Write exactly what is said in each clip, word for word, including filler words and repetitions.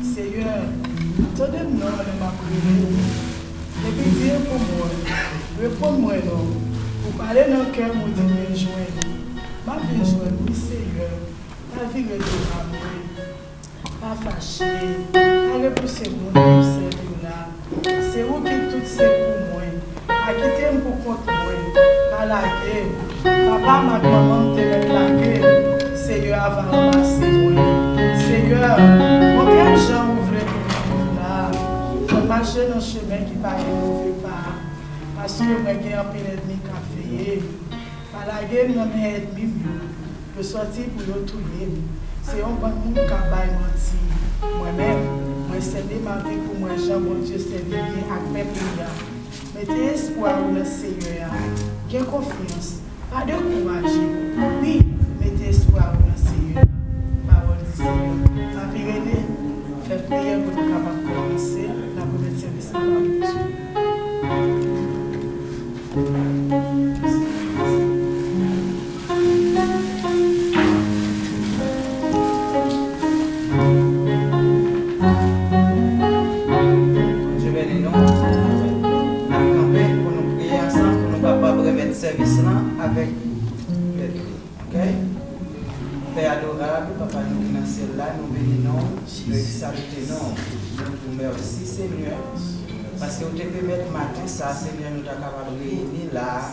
Seyè, tande m non lè m ap rele w. Depi di pou mwen, reponn mwen non. Ou pale nan kè m, ou di m vin jwenn. M ap vin jwenn, wi, Seyè. Pa vire do ba mwen. Pa fache. Pa repouse moun k ap sèvi w la. Se ou ki tout se pou mwen. Pa kite m pou kont mwen. Pa lage m. Papa m ak manman m te mèt lage m. Seyè a va ranmase mwen. Seyè, montre m jan ou vle pou m viv la. Fè m mache nan chemen ki pa gen move pa. Paske mwen gen anpil ènmi k ap veye m. Pa lage m nan men ènmi m yo. Yo sòti pou yo touye m. Se yon bann moun k ap bay manti. Mwen menm, mwen sede m a viv pou m wè jan Bondye sèvi byen ak pèp li a. Mete espwa ou nan Seyè a. Gen konfyans. Pa dekouraje. Wi, mete espwa ou nan Seyè a. Pawòl di Seyè. Papi Rene, fè priyè pou nou kapab kòmanse. N ap remèt sèvis la ba Bondye. Bondye beni nou. N ap kanpe pou nou priye ansanm, pou nou kapab remèt sèvis lan avèk lèt li. Ok? Pè adorab, Papa nou ki nan syèl la, nou beni non, nou egzalte non, nou di w mèsi, Senyè, paske w te pèmèt maten sa, Senyè, nou ta kapab reyini la a,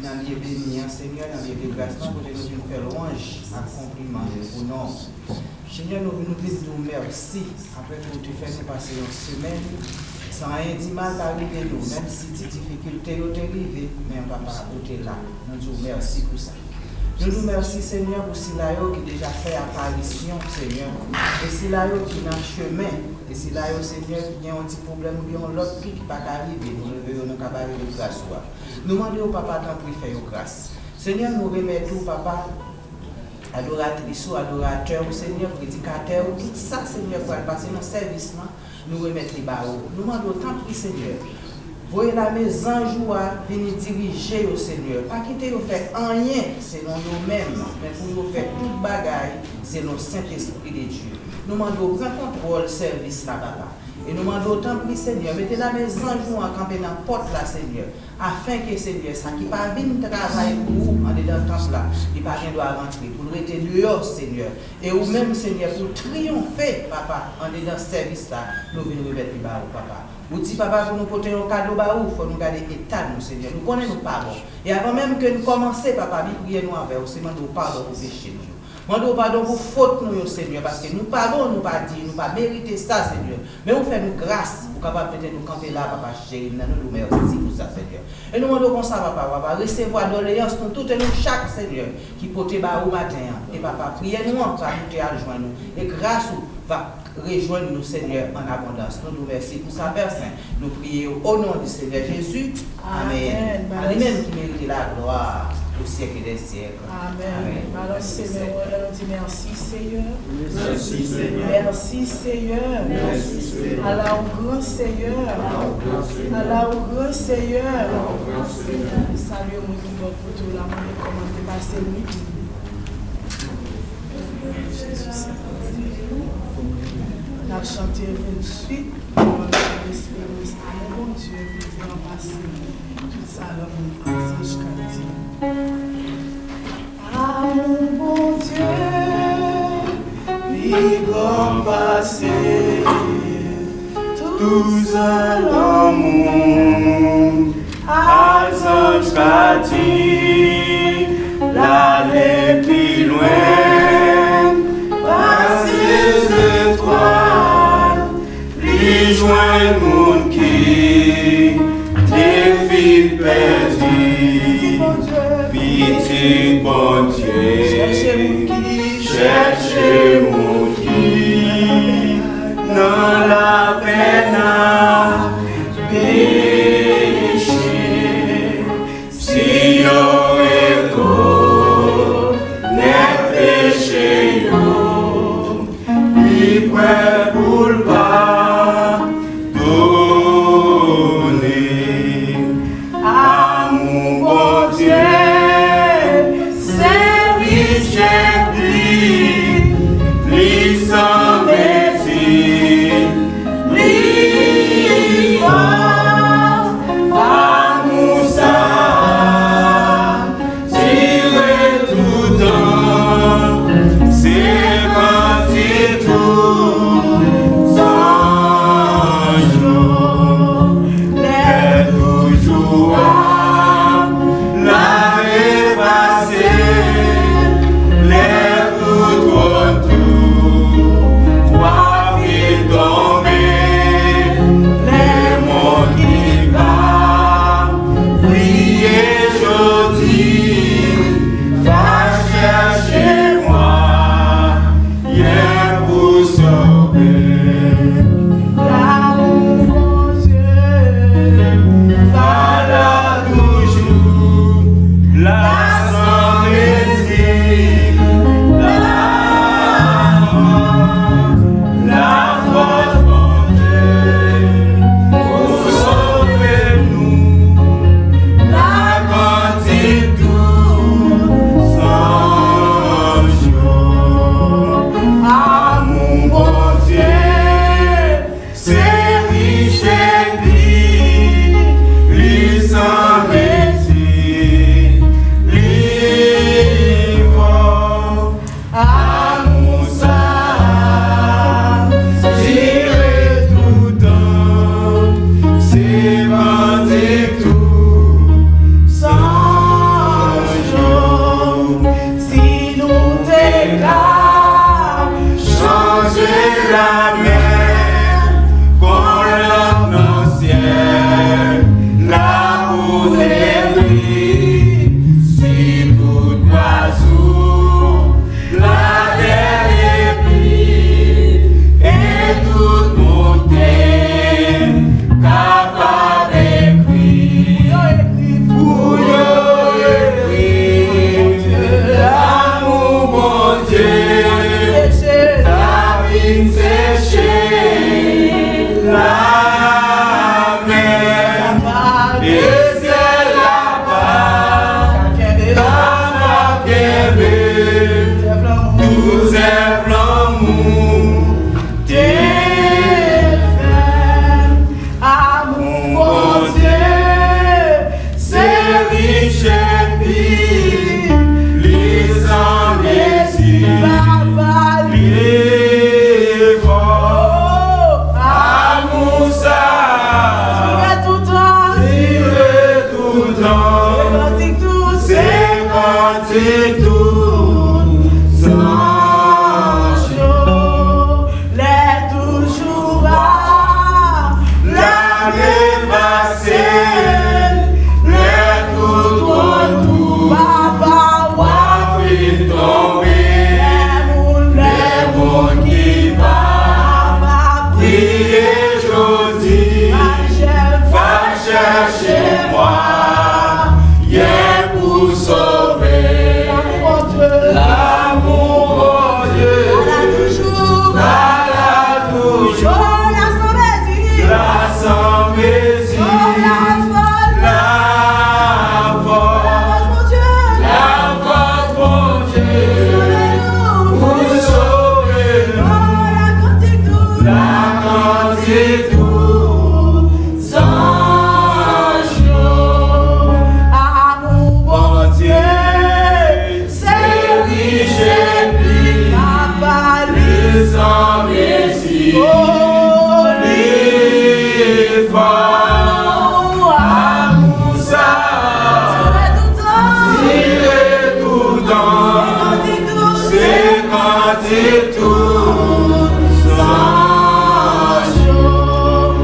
nan lye beni an, Senyè, nan lye de gras lan, kote nou vin fè lwanj ak konpliman pou non w. Senyè, nou, nou vin di w mèsi, apre ke w te fè nou pase yon semèn san anyen di mal pa rive nou, menm si ti difikilte yo te rive, men Papa, ou te la. Nou di w mèsi pou sa. Nou di w mèsi, Senyè, pou sila yo ki deja fè aparisyon, Senyè, e sila yo ki nan chemen, e sila yo, Senyè, ki gen yon ti pwoblèm oubyen yon lòt tou ki pa ka rive, nou leve yo nan kabarye de gras ou a. Nou mande w, Papa, tanpri, fè yo gras. Senyè, nou remèt ou, Papa, adoratris ou, adoratè ou, Senyè, predikatè ou, tout sa, Senyè, pral pase nan sèvis lan, nou remèt li ba ou. Nou mande w, tanpri, Senyè, voye lame zanj ou a vini dirije yo, Senyè. Pa kite yo fè anyen selon yo menm, men pou yo fè tout bagay selon Sentespri de Dye. Nou mande w, pran kontwòl sèvis la, Papa. E nou mande w, tanpri, Senyè, mete lame zanj ou an kanpe nan pòt la, Senyè, afenke, Senyè, sa ki pa vin travay pou ou andedan tanp la, li pa gen dwa rantre, pou l rete deyò, Senyè. E ou menm, Senyè, pou w triyonfe, Papa, andedan sèvis la, nou vin remèt li ba ou, Papa. Ou di, Papa, pou nou pote yon kado ba ou, fò nou gade eta nou, Senyè. Nou konnen nou pa bon. E avan menm ke n kòmanse, Papa, vin priye nou avè w, se mande w padon pou peche nou yo. Mande w padon pou fot nou yo, Senyè, paske nou pa bon, nou pa diy, nou pa merite sa, Senyè. Men ou fè nou gras, ou kapab mete nou kanpe la, Papa cheri m nan, nou di w mèsi pou sa, Senyè. E nou mande w konsa, Papa, Papa, resevwa doleyans nou tout e nou chak, Senyè, ki pote ba ou maten an. E, Papa, priyè nou an va moute al jwenn ou. E gras ou va rejwenn nou, Senyè, an abondans. Nou di w mèsi pou sa, Pè Sen. Nou priye w o non di Senyè Jezi. Amèn. Amèn. A li menm ki merite laglwa o syèk dè syèk. Amèn. Amèn. Alò, se men wòl la, nou di mèsi, Seyè. Mèsi, Senyè. Mèsi, Seyè. Mèsi, Senyè. Ala ou gran, Seyè. Ala ou gran, Senyè. Ala ou gran, Senyè. Ala ou gran, Senyè. Salye moun ki bò kote w la, mande kòman te pase nwit. Jezi, se N ap chante yon swit, Lespérans, a mon Bondye, ki granpase tout sa lanmou, a zanj ka di. A mon Bondye, pi gran pase tout sa lanmou, a zanj ka di, l ale pi lwen pase zetwal, li jwenn moun ki te fin pèdi. Pitit Bondye, chèche moun ki, chèche moun ki nan lapenn ak peche. Si yo rekonèt peche yo, li prè pou l padone. Amou Bondye, se richès li, li san mezi. L'amour Bondye valab toujou, la san mezi, la fòs, la fòs Bondye pou sove nou, la kantik tou san jou. Amou Bondye, se richès li, li san mezi, li fò. Amou sa a dire toutan, se kantik tou san jou. Si nou te ka chanje lamè kon lanp nan syèl la pou ekri si tout pwa sou latè epi e tout moun te kapab ekri pou yo ekri pou yo ekri. Amou Bondye, ta vin seche lamè, e syèl la pa kapab kenbe tout zèv lanmou te fè. Amou Bondye, se richès li, li san mezi, li fò. Amou sa a dire toutan, dire toutan, se kantik tou, se kantik tou san jou. Lè toujou a lane pase, lè tout twòn tou papa w a fin tonbe, lè moun, lè moun ki pa priye jodi va chèche mwayen pou sove. L'amour Bondye, l'amour Bondye, valab toujou, valab toujou, la san mezi, la san mezi, la fòs, la fòs Bondye, la fòs Bondye pou sove nou, la kantik tou, la kantik tou san jou. Amou Bondye, se richès li, li san mezi, li fò. Amou sa a dire toutan, se kantik tou san jou.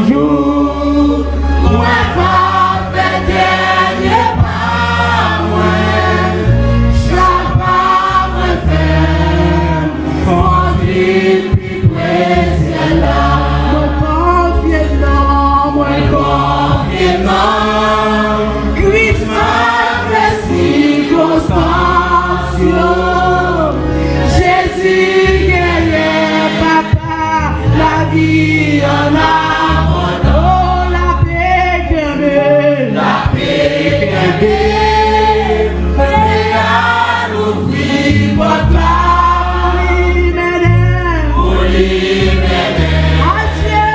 Jou, mwen va fè dènye pa mwen. Chak pa mwen fè, kondui m pi pre syèl la. Mwen konfye nan, mwen konfye nan Kris malgre sikonstans yo. Jezi genyen, Papa, lavi an abandon. Lapè kenbe, lapè kenbe. Pè a louvri pòt la pou li mennen, pou li mennen. Adye.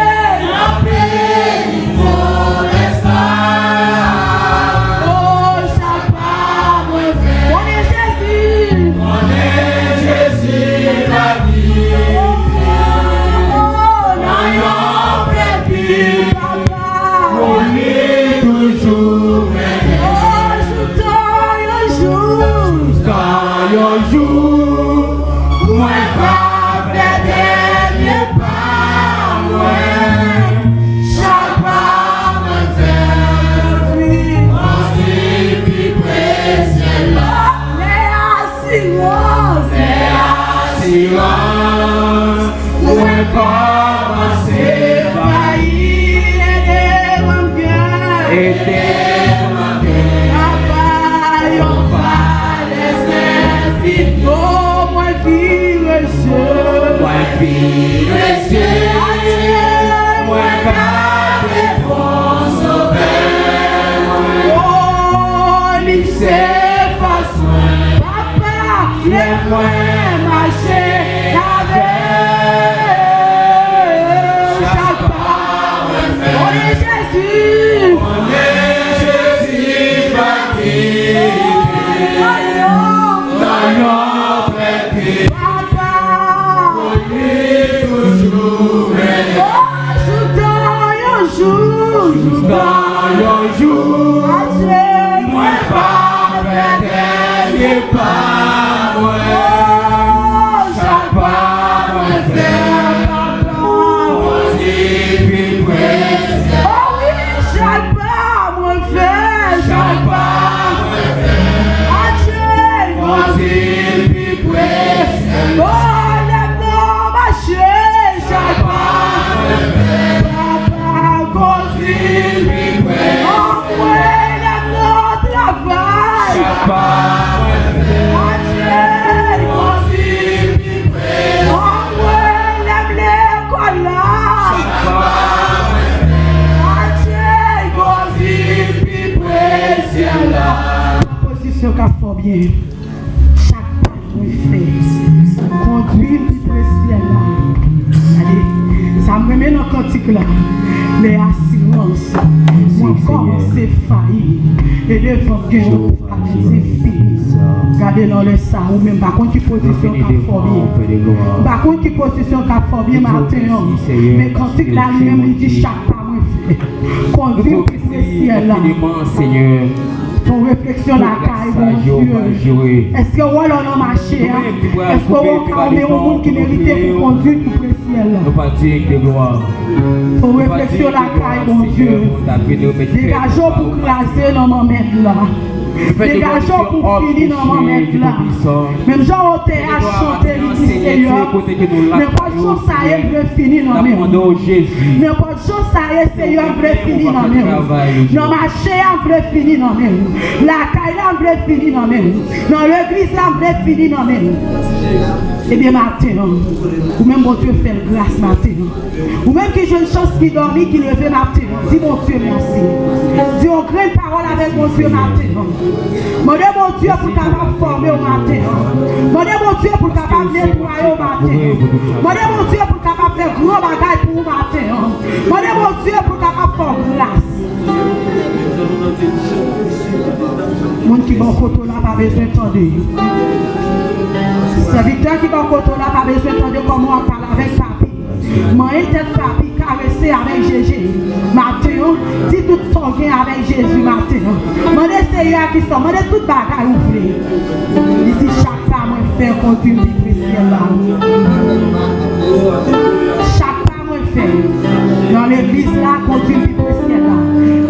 Nan peyi sou lèsta. O, chak pa mwen fè. Konnen Jezi. Konnen Jezi va vini. O, nan yon pèdi, Papa. Pou li toujou mennen. O, joutan yon jou. Joutan yon jou. Mwen va fè dènye pa mwen. Chak pa mwen fè, kondui m pi pre syèl la. Lè asirans, lè asirans mwen kòmanse fayi. Ede m anpil. Ede m anpil. Papa, yon falèz enfini. O, mwen vire je. Mwen vire je. Mwen gade bon Sovè mwen. O, li se fòs mwen. Papa, lè mwen mache avè l, chak pa mwen fè. Konnen Jezi. Konnen Jezi va kite. Nan yon, nan yon pèdi. Papa. Li toujou mennen. O, joutan yon jou. Joutan yon jou. Adye. Mwen va fè dènye pa mwen. O, chak pa mwen fè, Papa. Kondui m pi pre syèl. O wi, chak pa mwen fè, chak pa mwen fè. Adye. Kondui m pi pre syèl. O, lè m nan mache, chak pa mwen fè. Papa, kondui m pi pre syèl. Anmwey, lè m nan travay. Chak pa mwen fè. Adye. Kondui m pi pre syèl. Anmwey, lè m lekòl la. Chak pa mwen fè. Adye. Kondui m pi pre syèl la. Pozisyon k ap fè w byen. Chak pa mwen fè, kondui m pi pre syèl la. Gade, sa m renmen nan kantik la. Lè asirans mwen kòmanse fayi, e devan m gen yon falèz enfini. Gade nan lè sa, ou menm, m pa konn ki pozisyon k ap fè w byen. M pa konn ki pozisyon k ap fè w byen maten an. Men kantik la li menm, li di chak pa mwen fè. Kondui m pi pre syèl la. Fè yon refleksyon lakay Bondye. Èske w wè lè w nan mache a? Èske w wè w ka wè yon moun ki merite pou kondui l pi pre syèl la? Fè yon refleksyon lakay Bondye. Degaje w pou kraze nan manmèt la. Degaje w pou fini nan manmèt la. Menm jan otè a chante, li di, Seyè, nenpòt jan sa ye, m vle fini nan men w. Nenpòt jan sa ye, Seyè, m vle fini nan men w. Nan mache a, m vle fini nan men w. Lakay la, m vle fini nan men w. Nan legliz la, m vle fini nan men w. Ebyen, maten an, ou menm Bondye fè l gras maten an. Ou menm ki jwenn chans, ki dòmi, ki leve maten an, di Bondye mèsi. Di yon grenn pawòl avèk Bondye maten an. Mande Bondye pou l kapab fòme w maten an. Mande Bondye pou l kapab netwaye w maten an. Mande Bondye pou l kapab fè gran bagay pou ou maten an. Mande Bondye pou l kapab fè w gras. Moun ki bò kote w la pa bezwen tande. Sèvitè ki bò kote w la pa bezwen tande kòman w ap pale avèk papi. Manyen tèt papi, karese avèk jeje. Maten an, di tout sa w gen avèk Jezi maten an. Mande Seyè a kisa, mande tout bagay ou vle. Li di, chak pa mwen fè kondui m pi pre syèl la. Chak pa mwen fè. Nan Legliz la, kondui m pi pre syèl la.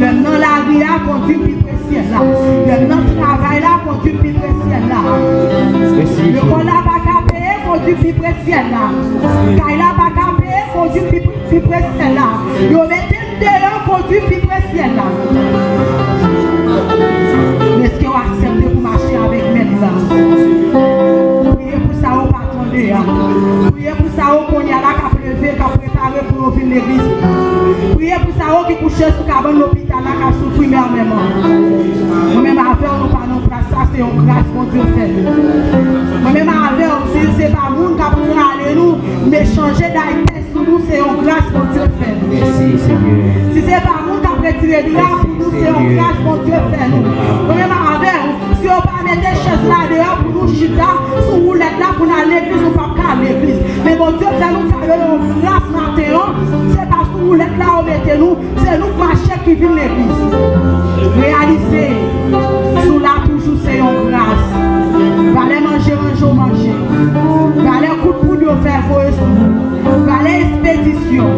Lè m nan lari a, kondui m pi pre syèl la. Lè m nan travay la, kondui m pi pre syèl la. Lekòl la pa ka peye, kondui m pi pre syèl la. Kay la pa ka peye, kondui m pi, pi pre syèl la. Yo mete m deyò, kondui m pi pre syèl la. Èske w aksepte pou mache avèk Mèt la? Priye pou sa ou pa tande a. Priye pou sa ou kounye a la k ap leve, k ap prepare pou yo vin legliz. Priye pou sa ou ki kouche sou kabann lopital la k ap soufri mèmèman. Mwen menm avè w, nou pa nan plas sa, se yon gras Bondye fè nou. Mwen menm avè w, si se pa moun k ap rale nou, men chanje daypè sou nou, se yon gras Bondye fè nou. Mèsi, Senyè. Si se pa moun k ap retire dra pou nou, se yon gras Bondye fè nou. Mwen menm avè w, si yo pa mete chèz la deyò pou nou chita sou woulèt la pou n al legliz, nou p ap ka al legliz. Men Bondye fè nou kado yon gras maten an, se pa sou woulèt la yo mete nou, se nou k mache ki vin legliz. Reyalize, si w la toujou se yon gras. Valè manje ranje w manje. Valè kout poud yo fè voye sou ou. Valè espedisyon,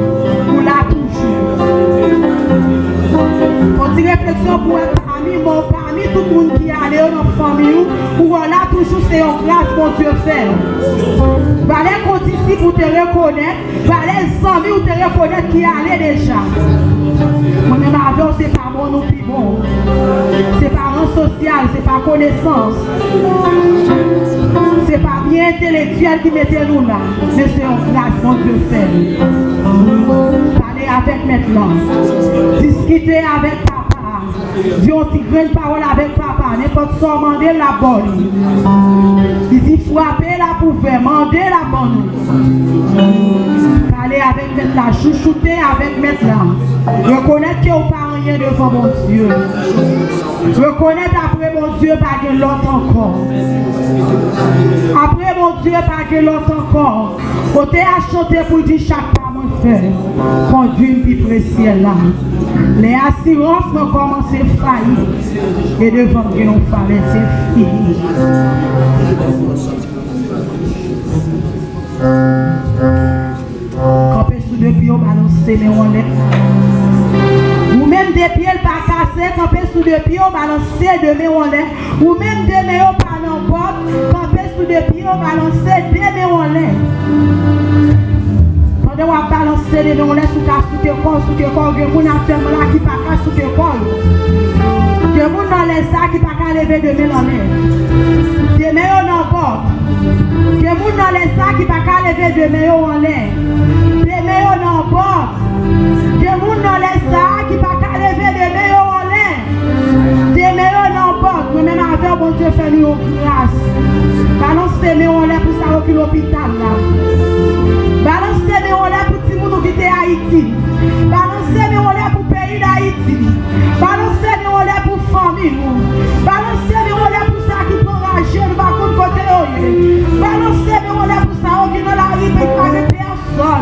ou la toujou. Fon ti refleksyon pou wè pami, bon, pami tout moun ki ale yo nan fanmi ou, ou wè la toujou se yon gras Bondye fè. Valè kondisip ou te rekonèt, valè zanmi ou te rekonèt ki ale deja. Mwen menm avè w, se pa bon nou pi bon. Se pa ran sosyal, se pa konesans. Se pa byen entelektyèl ki mete nou la, men se yon gras Bondye fè. Pale avèk Mèt la. Diskite avèk Papa. Di yon ti grenn pawòl avèk Papa. Nenpòt sa w mande l, l ap ba w li. Li di, frape, l ap ouvè. Mande, l ap ban nou. Pale avèk Mèt la. Chouchoute avèk Mèt la. Rekonèt ke w pa anyen devan Bondye. Rekonèt apre Bondye pa gen lòt ankò. Apre Bondye pa gen lòt ankò. Kote a chante pou l di chak pa mwen fè, kondui m pi pre syèl la. Lè asirans mwen kòmanse fayi, e devan m gen yon falèz enfini. Kanpe sou de pye w, balanse men w anlè. Ou menm de pye l pa kase, kanpe sou de pye w, balanse de men w anlè. Ou menm de men yo pa nan pòt, kanpe sou de pye w, balanse de men w anlè. Pandan w ap balanse de men w anlè, si w ka souke kò w, souke kò w. Gen moun aktyèlman la ki pa ka souke kò yo. Gen moun nan lè sa ki pa ka leve de men l anlè. De men yo nan pòt. Gen moun nan lè sa ki pa ka leve de men yo anlè. De men yo nan pòt. Gen moun nan lè sa ki pa ka leve de men yo anlè. De men yo nan pòt. Mwen menm avè w, Bondye fè nou yon gras. Balanse men w anlè pou sa yo ki lopital la. Balanse men w anlè pou timoun ou kite Ayiti. Balanse men w anlè pou peyi Dayiti. Balanse men w anlè pou fanmi nou. Balanse men w anlè pou sa ki pran raje, nou pa konn kote yo ye. Balanse men w anlè pou sa yo ki nan lari, men ki pa gen pèsòn,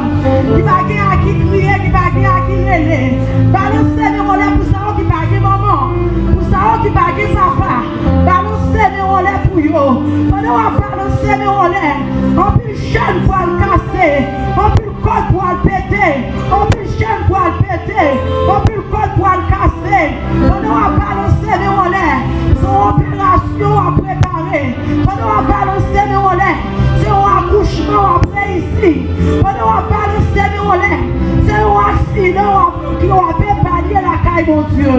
ki pa gen a ki kriye, ki pa gen a ki rele. Balanse men w anlè pou sa yo ki pa gen manman, pou sa yo ki pa gen papa. Balanse men w anlè pou yo. Pandan w ap balanse men w anlè, anpil chèn pral kase, anpil kòd pral pete, anpil chèn pral pete, anpil kòd pral kase. Pandan w ap balanse men w anlè, se yon operasyon w ap prepare. Pandan w ap balanse men w anlè, se yon akouchman w ap reyisi. Pandan w ap balanse men w anlè, se yon aksidan w ap, w ap epanye lakay Bondye.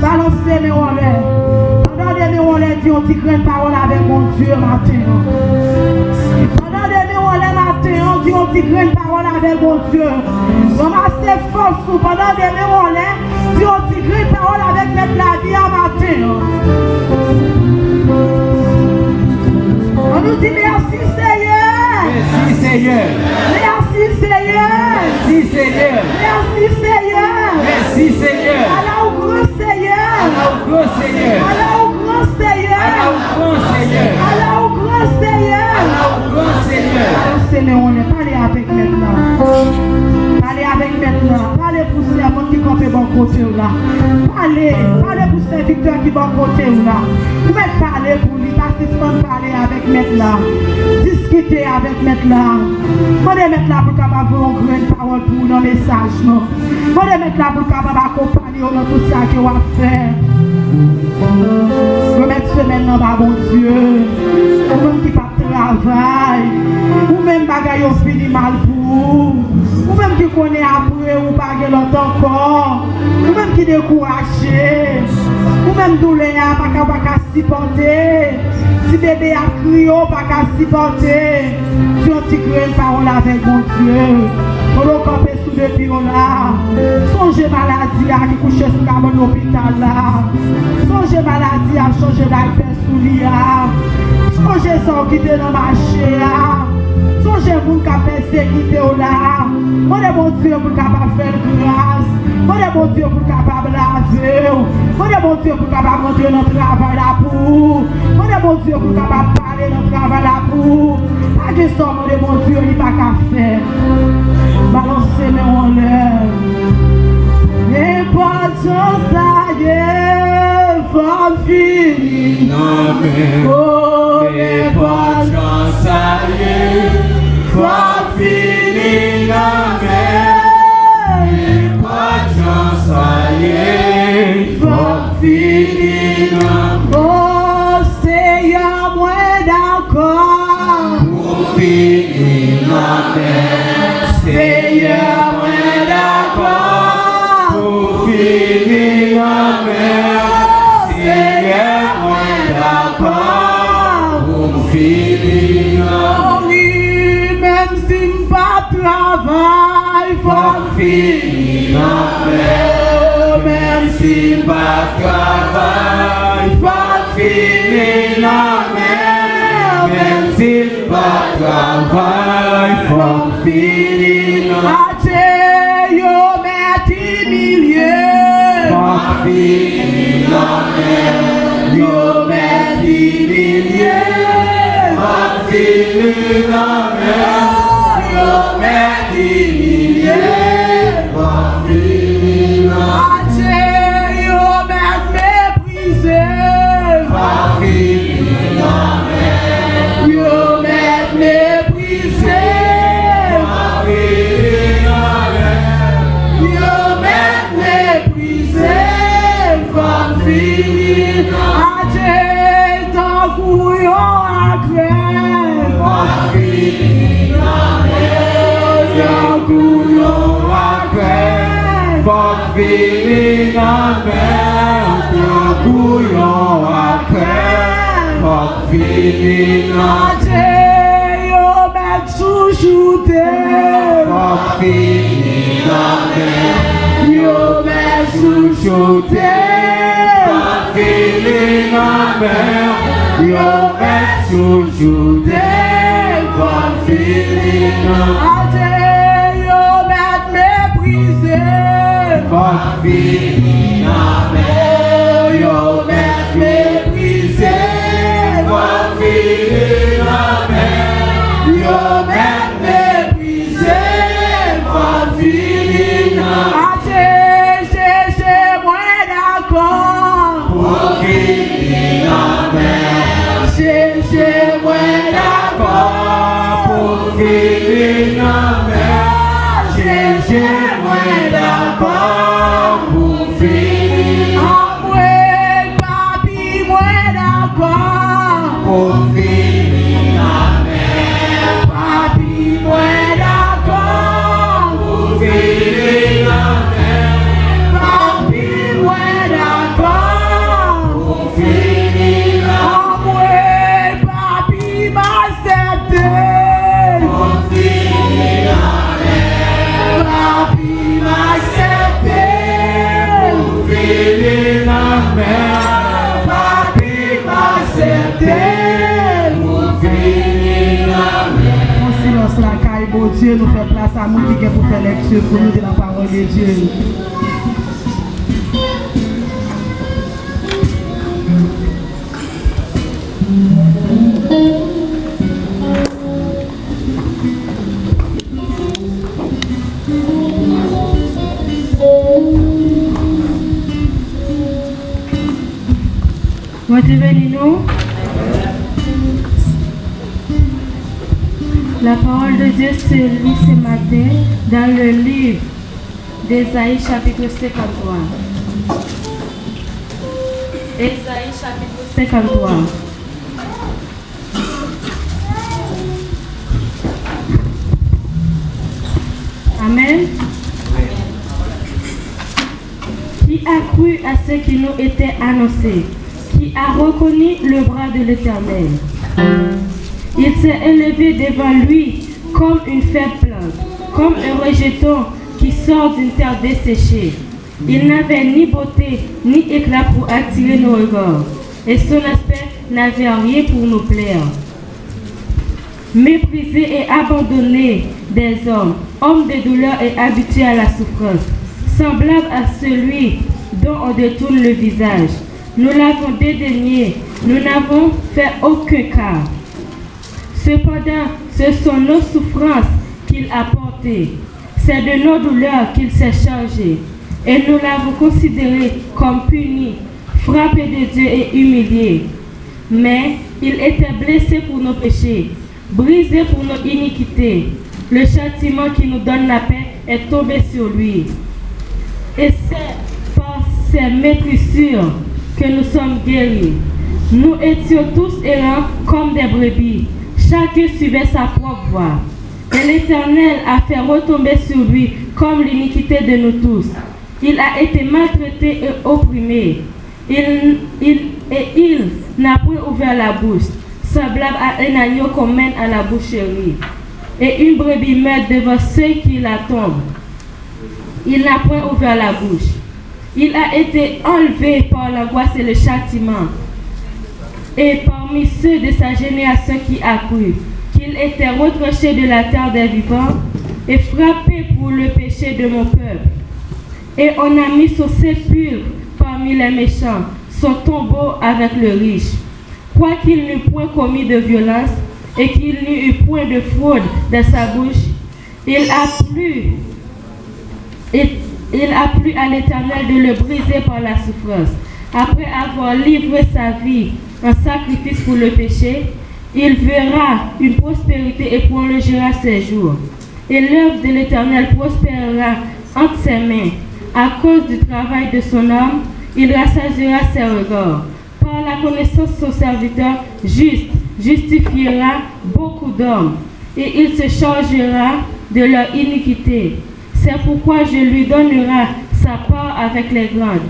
Balanse men w anlè. Pandan w de men w anlè, di yon ti grenn pawòl avèk Bondye maten an. Pandan w de men w anlè maten an, di yon ti grenn pawòl avèk Bondye. Ranmase fòs ou pandan w de men w anlè. Di yon ti grenn pawòl avèk Mèt lavi a maten an. Ann nou di mèsi, Seyè. Mèsi, Seyè. Mèsi, Seyè. Mèsi, Seyè. Mèsi, Seyè. Mèsi, Seyè. Ala ou gran, Seyè. Ala ou gran, Seyè. Ala ou gran, Seyè. Ala ou gran, Seyè. Ala ou gran, Seyè. Ala ou gran, Seyè. Ala ou gran, Seyè. Pale avèk Mèt la. Pale avèk Mèt la. Pale pou sèvant ki kanpe bò kote w la. Pale. Pale pou sèvitè ki bò kote w la. Ou mèt pale pou li, pa sispann pale avèk Mèt la. Diskite avèk Mèt la. Mande Mèt la pou l kapab voye yon grenn pawòl pou ou nan mesaj lan. Mande Mèt la pou l kapab akonpanye w nan tout sa ke w ap fè. Remèt semèn nan ba Bondye. Ou menm ki p ap travay. Ou menm bagay yo fini mal pou ou. Ou menm ki konnen apre ou pa gen lòt ankò. Ou menm ki dekouraje. Ou menm doulè a pa ka, pa ka sipòte. Ti bebe ap kriye, ou pa ka sipòte. Di yon ti grenn pawòl avèk Bondye. Pandan w kanpe sou de pye w la, sonje maladi a ki kouche sou kabann lopital la. Sonje maladi a, sonje daypè sou li a. Sonje sa w kite nan mache a. Sonje moun k ap pèsekite w la. Mande Bondye pou l kapab fè l gras. Mande Bondye pou l kapab lave w. Mande Bondye pou l kapab rantre nan travay la pou ou. Mande Bondye pou l kapab pale nan travay la pou ou. Pa gen sa w mande Bondye li pa ka fè. Balanse men w anlè. Nenpòt jan sa ye, fò m fini nan men w. Oh, nenpòt jan sa ye, fò m fini nan men w. Nenpòt jan sa ye, fò m fini nan men w. Oh, Seyè, mwen dakò pou m fini nan men w. Seyè, mwen dakò pou m fini nan men w. Seyè, mwen dakò pou m fini nan men w. Wi, menm si m pa t travay, fò m fini nan men w. Menm si m pa t travay, fò m fini nan men w. Menm si m pa t travay, fò m fini nan men w. Adje, yo mèt imilye m. Fò m fini nan men w. Yo mèt imilye m. Fò m fini nan men w. Yo mèt imilye m. Fò m fini nan men w. Adje, yo mèt meprize m. Fò m fini nan men w. Yo mèt meprize m. Fò m fini nan men w. Yo mèt meprize m. Fò m fini nan men w. Adje, tankou yon agrè. Fò m fini nan men w. Tankou yon agrè. Fò m fini nan men w. Tankou yon agrè. Fò m fini nan men w. Adje, yo mèt chouchoute m. Fò m fini nan men w. Yo mèt chouchoute m. Fò m fini nan men w. Yo mèt chouchoute m. Fò m fini nan men w. Adje, yo mèt meprize m. Fò m fini nan men w. Yo mèt meprize m. Fò m fini nan men w. Yo mèt meprize m. Fò m fini nan men w. Adje, Jezi, mwen dakò pou m fini nan men w. Jezi, mwen dakò pou m fini nan men w. Jezi, mwen dakò pou m fini nan men w. Anmwey, papi, mwen dakò pou m fini nan men w. Papi, mwen dakò pou m fini nan men w. Papi, mwen dakò pou m fini nan men w. Anmwey, papi, m aksepte. Pou m fini nan men w. Papi, m aksepte. Pou m fini nan men w. Papi, m aksepte. Pou m fini nan men w. Fè yon silans lakay Bondye, nou fè plas a moun ki gen pou fè lèkti pou nou de la pawòl de Dye. Bondye beni nou. La parole de Dieu se lit ce matin dans le livre d'Ésaïe chapitre cinquante-trois. Ésaïe chapitre cinquante-trois. Amen. Qui a cru à ce qui nous était annoncé, qui a reconnu le bras de l'Éternel. Il s'est élevé devant lui comme une faible plante, comme un rejeton qui sort d'une terre desséchée. Il n'avait ni beauté ni éclat pour attirer nos regards, et son aspect n'avait rien pour nous plaire. Méprisé et abandonné des hommes, homme de douleur et habitué à la souffrance, semblable à celui dont on détourne le visage. Nous l'avons dédaigné, nous n'avons fait aucun cas. Cependant, ce sont nos souffrances qu'il a portées, c'est de nos douleurs qu'il s'est chargé, et nous l'avons considéré comme puni, frappé de Dieu et humilié. Mais il était blessé pour nos péchés, brisé pour nos iniquités. Le châtiment qui nous donne la paix est tombé sur lui. Et c'est par ses meurtrissures que nous sommes guéris. Nous étions tous errants comme des brebis. Chacun suivait sa propre voie. Et l'Éternel a fait retomber sur lui comme l'iniquité de nous tous. Il a été maltraité et opprimé. Il, il, et il n'a point ouvert la bouche, semblable à un agneau qu'on mène à la boucherie, et une brebis meurt devant ceux qui la tondent. Il n'a point ouvert la bouche. Il a été enlevé par l'angoisse et le châtiment, et parmi ceux de sa génération qui a cru qu'il était retranché de la terre des vivants, et frappé pour le péché de mon peuple. Et on a mis son sépulcre parmi les méchants, son tombeau avec le riche. Quoiqu'il n'eût point commis de violence et qu'il n'y eût point de fraude dans sa bouche, il a plu, il, il a plu à l'Éternel de le briser par la souffrance. Après avoir livré sa vie en sacrifice pour le péché, il verra une prospérité et prolongera ses jours. Et l'œuvre de l'Éternel prospérera entre ses mains. À cause du travail de son âme, il rassasiera ses regards. Par la connaissance, son serviteur juste justifiera beaucoup d'hommes, et il se chargera de leur iniquité. C'est pourquoi je lui donnera sa part avec les grands.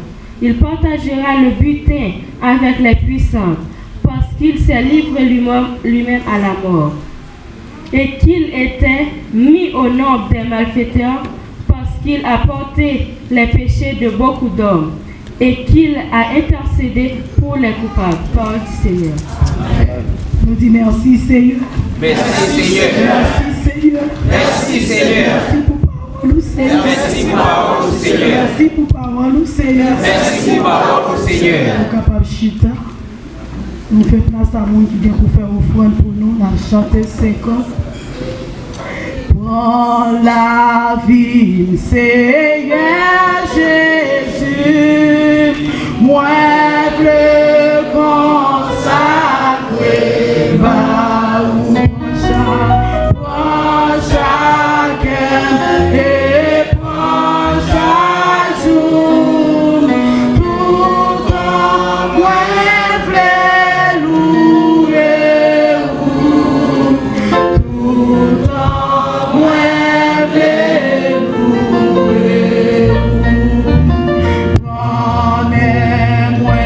Il partagera le butin avec les puissants, parce qu'il s'est livré lui-même, lui-même à la mort, et qu'il était mis au nombre des malfaiteurs, parce qu'il a porté les péchés de beaucoup d'hommes, et qu'il a intercédé pour les coupables. Parole du Seigneur. Nou di mèsi, Seyè. Mèsi, Seyè. Mèsi, Seyè. Mèsi, Seyè. Mèsi pou pawòl ou, Seyè. Mèsi pou pawòl ou, Seyè. Mèsi pou pawòl ou, Seyè. Mèsi pou pawòl ou, Seyè. Nou kapab chita. Nou fè plas a moun ki gen pou fè ofrann pou nou, n ap chante senkant. Pran lavi m, Seyè Jezi, mwen vle konsakre ba ou. Pran chak, pran chak kè m e pran chak jou m. Toutan mwen vle louwe ou. Toutan mwen vle louwe ou. Pran men mwen.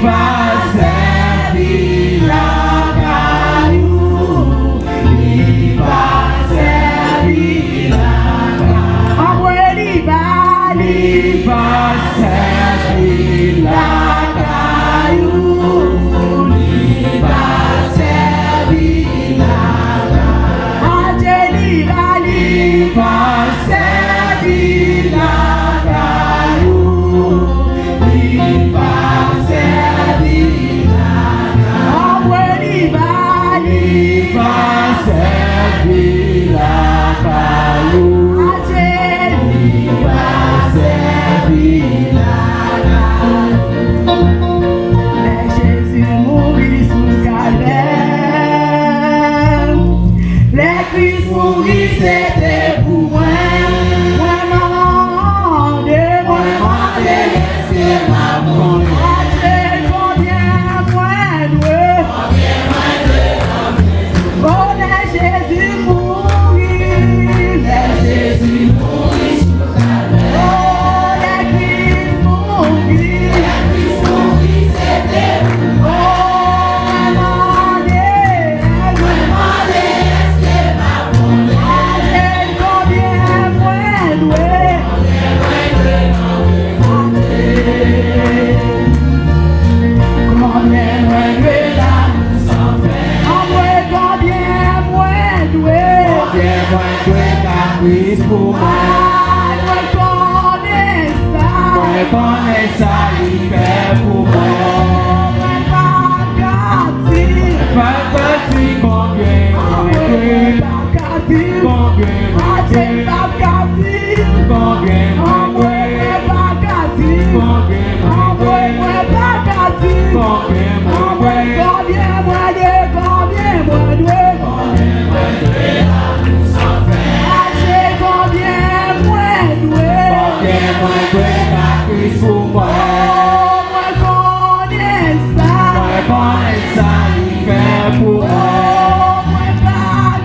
Va sèvi lakay ou, li va sèvi lakay ou. Anmwe li va, li va sèvi lakay ou, li va sèvi lakay ou. Adye li va, li va sèvi lakay ou, li va sèvi lakay ou. Anmwe li va, li va sèvi lakay ou. Adye li va sèvi lakay ou. Lè Jezi mouri sou kalè, lè Kris mouri, se te pou mwen. Mwen mande, mwen mande, èske m ap konnen? Adye, konbyen mwen dwe? O, lè Jezi mouri, lè Jezi mouri sou kalè. O, lè Kris mouri, lè Kris mouri, se te pou mwen. O, mwen mande, mwen mande, èske m ap konnen? Adye, konbyen mwen dwe? Konbyen mwen dwe damou san fen? Anmwe, konbyen mwen dwe? Konbyen mwen dwe ka Kris pou mwen? Ay, mwen konnen sa. Mwen konnen sa li fè pou mwen. Mwen pa ka di. Mwen pa ka di konbyen mwen dwe. Mwen pa ka di. Konbyen mwen dwe. Adye, m pa ka di. Konbyen mwen dwe. Anmwe, mwen pa ka di. Konbyen mwen dwe. Anmwe, mwen pa ka di. Konbyen mwen dwe. Anmwe, konbyen mwen dwe, konbyen mwen dwe. Konbyen mwen dwe damou san fen? Adye, konbyen mwen dwe? Konbyen mwen dwe ka Kris pou mwen? O, mwen konnen sa. Mwen konnen sa li fè pou mwen. O, mwen pa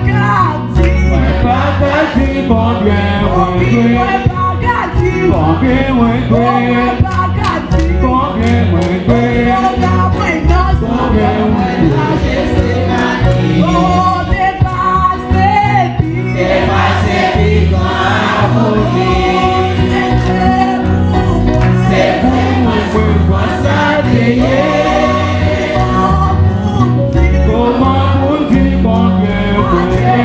ka di. Mwen pa ka di konbyen mwen dwe. Mwen pa ka di. Konbyen mwen dwe. O, mwen pa ka di. Konbyen mwen dwe. Sovè mwen nan, Sovè mwen nan Jetsemani. O, te pase pi. Te pase pi gran agonis. Se te pou mwen. Se pou mwen, mwen, mwen, sa te ye. Kòman pou m di konbyen mwen dwe?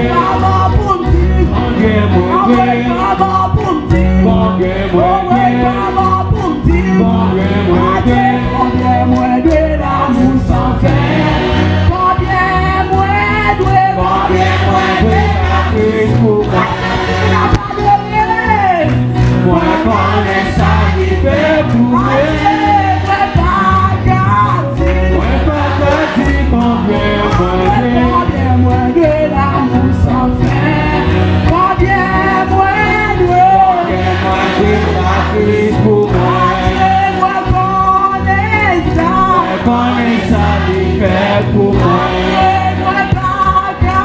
Konbyen mwen dwe? Konbyen mwen dwe? Konbyen mwen dwe? Konbyen mwen dwe damou san fen? Konbyen mwen dwe? Konbyen mwen dwe ka Kris pou mwen? Mwen konnen sa li fè pou mwen. Mwen pa ka di. Mwen pa ka di konbyen mwen dwe. Konbyen mwen dwe damou san fen? Konbyen mwen dwe? Konbyen mwen dwe ka Kris pou mwen? Mwen konnen sa. Mwen konnen sa li fè pou mwen. Mwen pa ka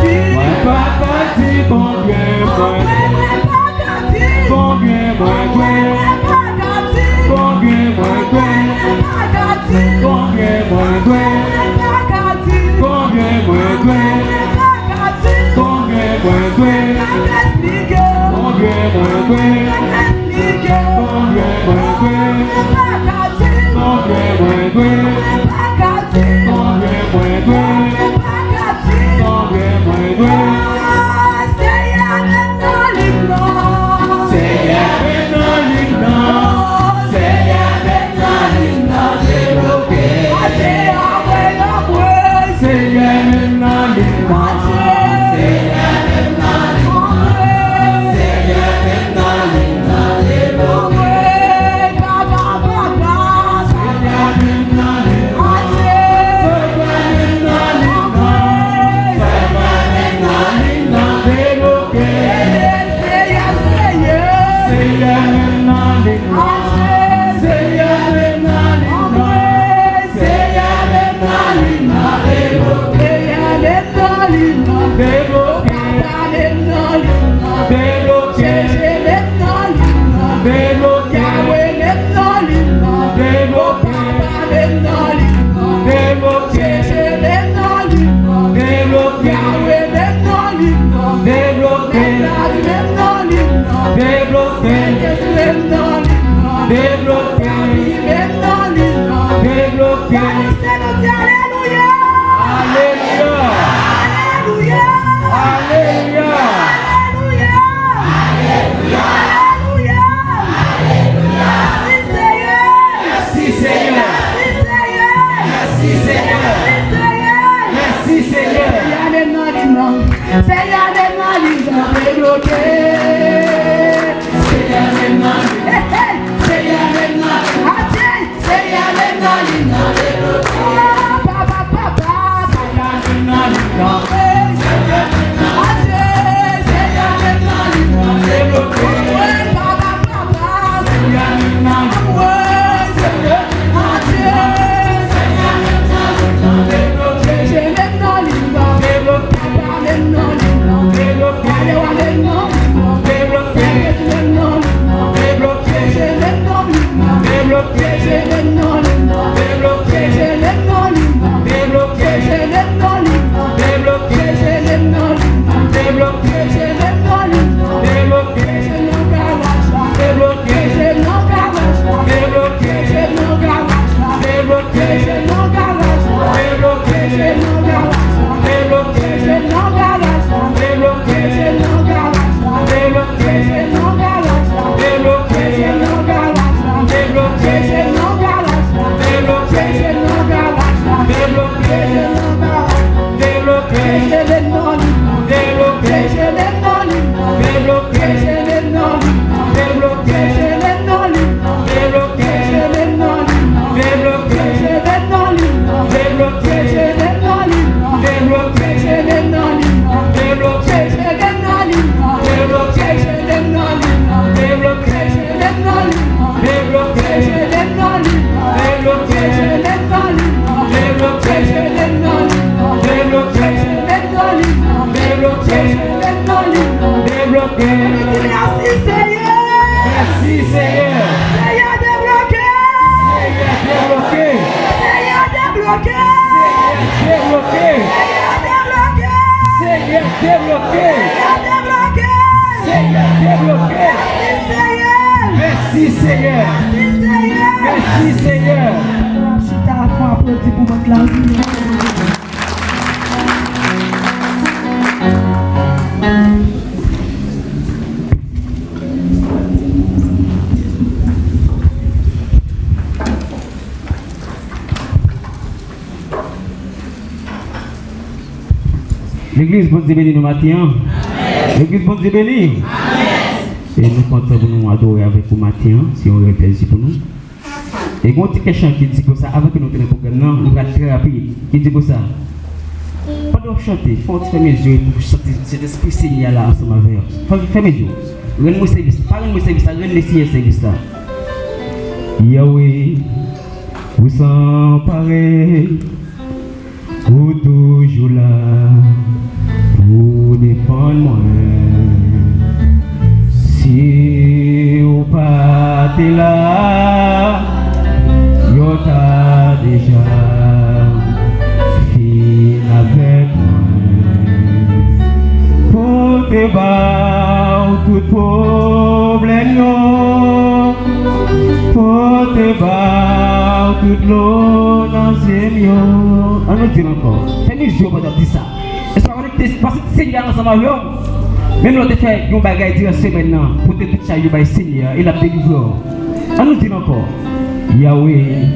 di. Mwen pa ka di konbyen mwen dwe. Mwen pa ka di. Konbyen mwen dwe? Mwen pa ka di. Konbyen mwen dwe? Mwen pa ka di. Konbyen mwen dwe? Mwen pa ka di. Konbyen mwen dwe? Mwen pa ka di. Konbyen mwen dwe? Mwen pa ka esplike. Konbyen mwen dwe? Mwen pa ka esplike. Konbyen mwen dwe? Mwen pa ka di. Konbyen mwen dwe? Mwen pa ka di. Konbyen mwen dwe? Mwen pa ka di. Konbyen mwen dwe? Ah, Senyè, menm nan liv nan. Senyè, menm nan liv nan. Oh, Senyè, menm nan liv nan, debloke. Adye, anmwe, anmwe. Senyè, menm nan liv nan. Adye. Senyè, menm nan liv nan. Anmwe. Senyè, menm nan liv nan, debloke. Anmwe, papa, papa. Senyè, menm nan liv Anonse, nou di alelouya! Alelouya! Alelouya! Alelouya! Alelouya! Mèsi, Senyè! Mèsi, Senyè! Mèsi, Senyè! Mèsi, Senyè! Mèsi, Senyè! Mèsi, Senyè! Senyè, menm nan lim nan. Senyè, menm nan lim nan debloke. Senyè, menm nan lim nan. Hey, hey! Senyè, menm nan lim nan. Adje! Senyè, menm nan lim nan debloke. Oh, papa, papa, papa. Senyè, menm nan lim nan. Hey, Senyè, menm nan. Adje! Senyè, menm nan lim nan debloke. Oh, papa, papa. Senyè, menm nan lim nan. Oh, Senyè. Adje! Senyè, menm nan lim nan debloke. Senyè, menm nan lim nan. Debloke. Papa, menm nan lim nan. Debloke. Alewa, menm nan lim nan. Debloke. Jezi, menm nan lim nan. Debloke. Debloke. Debloke. Mèsi, Senyè. Mèsi, Senyè. Senyè, debloke. Senyè, debloke. Senyè, debloke. Senyè, debloke. Senyè, debloke. Senyè, debloke. Senyè, debloke. Mèsi, Senyè. Mèsi, Senyè. Mèsi, Senyè. Mèsi, Senyè. N ap chita, fò aplodi pou mèt la. Legliz, Bondye beni nou maten an. Legliz, Bondye beni. E nou kontan pou nou adore avèk ou maten an. Se yon rèl plèzi pou nou. E gen yon ti kèk chan ki di konsa, avan ke nou fini pwogram nan, nou pral trè rapid, ki di konsa: pandan w ap chante, fò w fèmen zye w pou w santi Sentespri Senyè a la ansanm avè w. Fè, fèmen zye w. Rann mwen sèvis. Pa rann mwen sèvis la, rann Lesenyè sèvis la. Yahweh, ou san parèy. Ou toujou la pou defann mwen. Si w pa te la, yo ta deja fin avèk mwen. Pou te ba w tout pwoblèm yo. Pote ba w tout dlo nan zye m yo. An nou di l ankò. Fèmen zye w pandan w ap di sa. Èske w konekte, pase Senyè a ansanm avè w? Menm lè w te fè yon bagay diran semèn nan, pote tout chay yo bay Senyè a, e l ap delivre w. An nou di l ankò. Yahweh,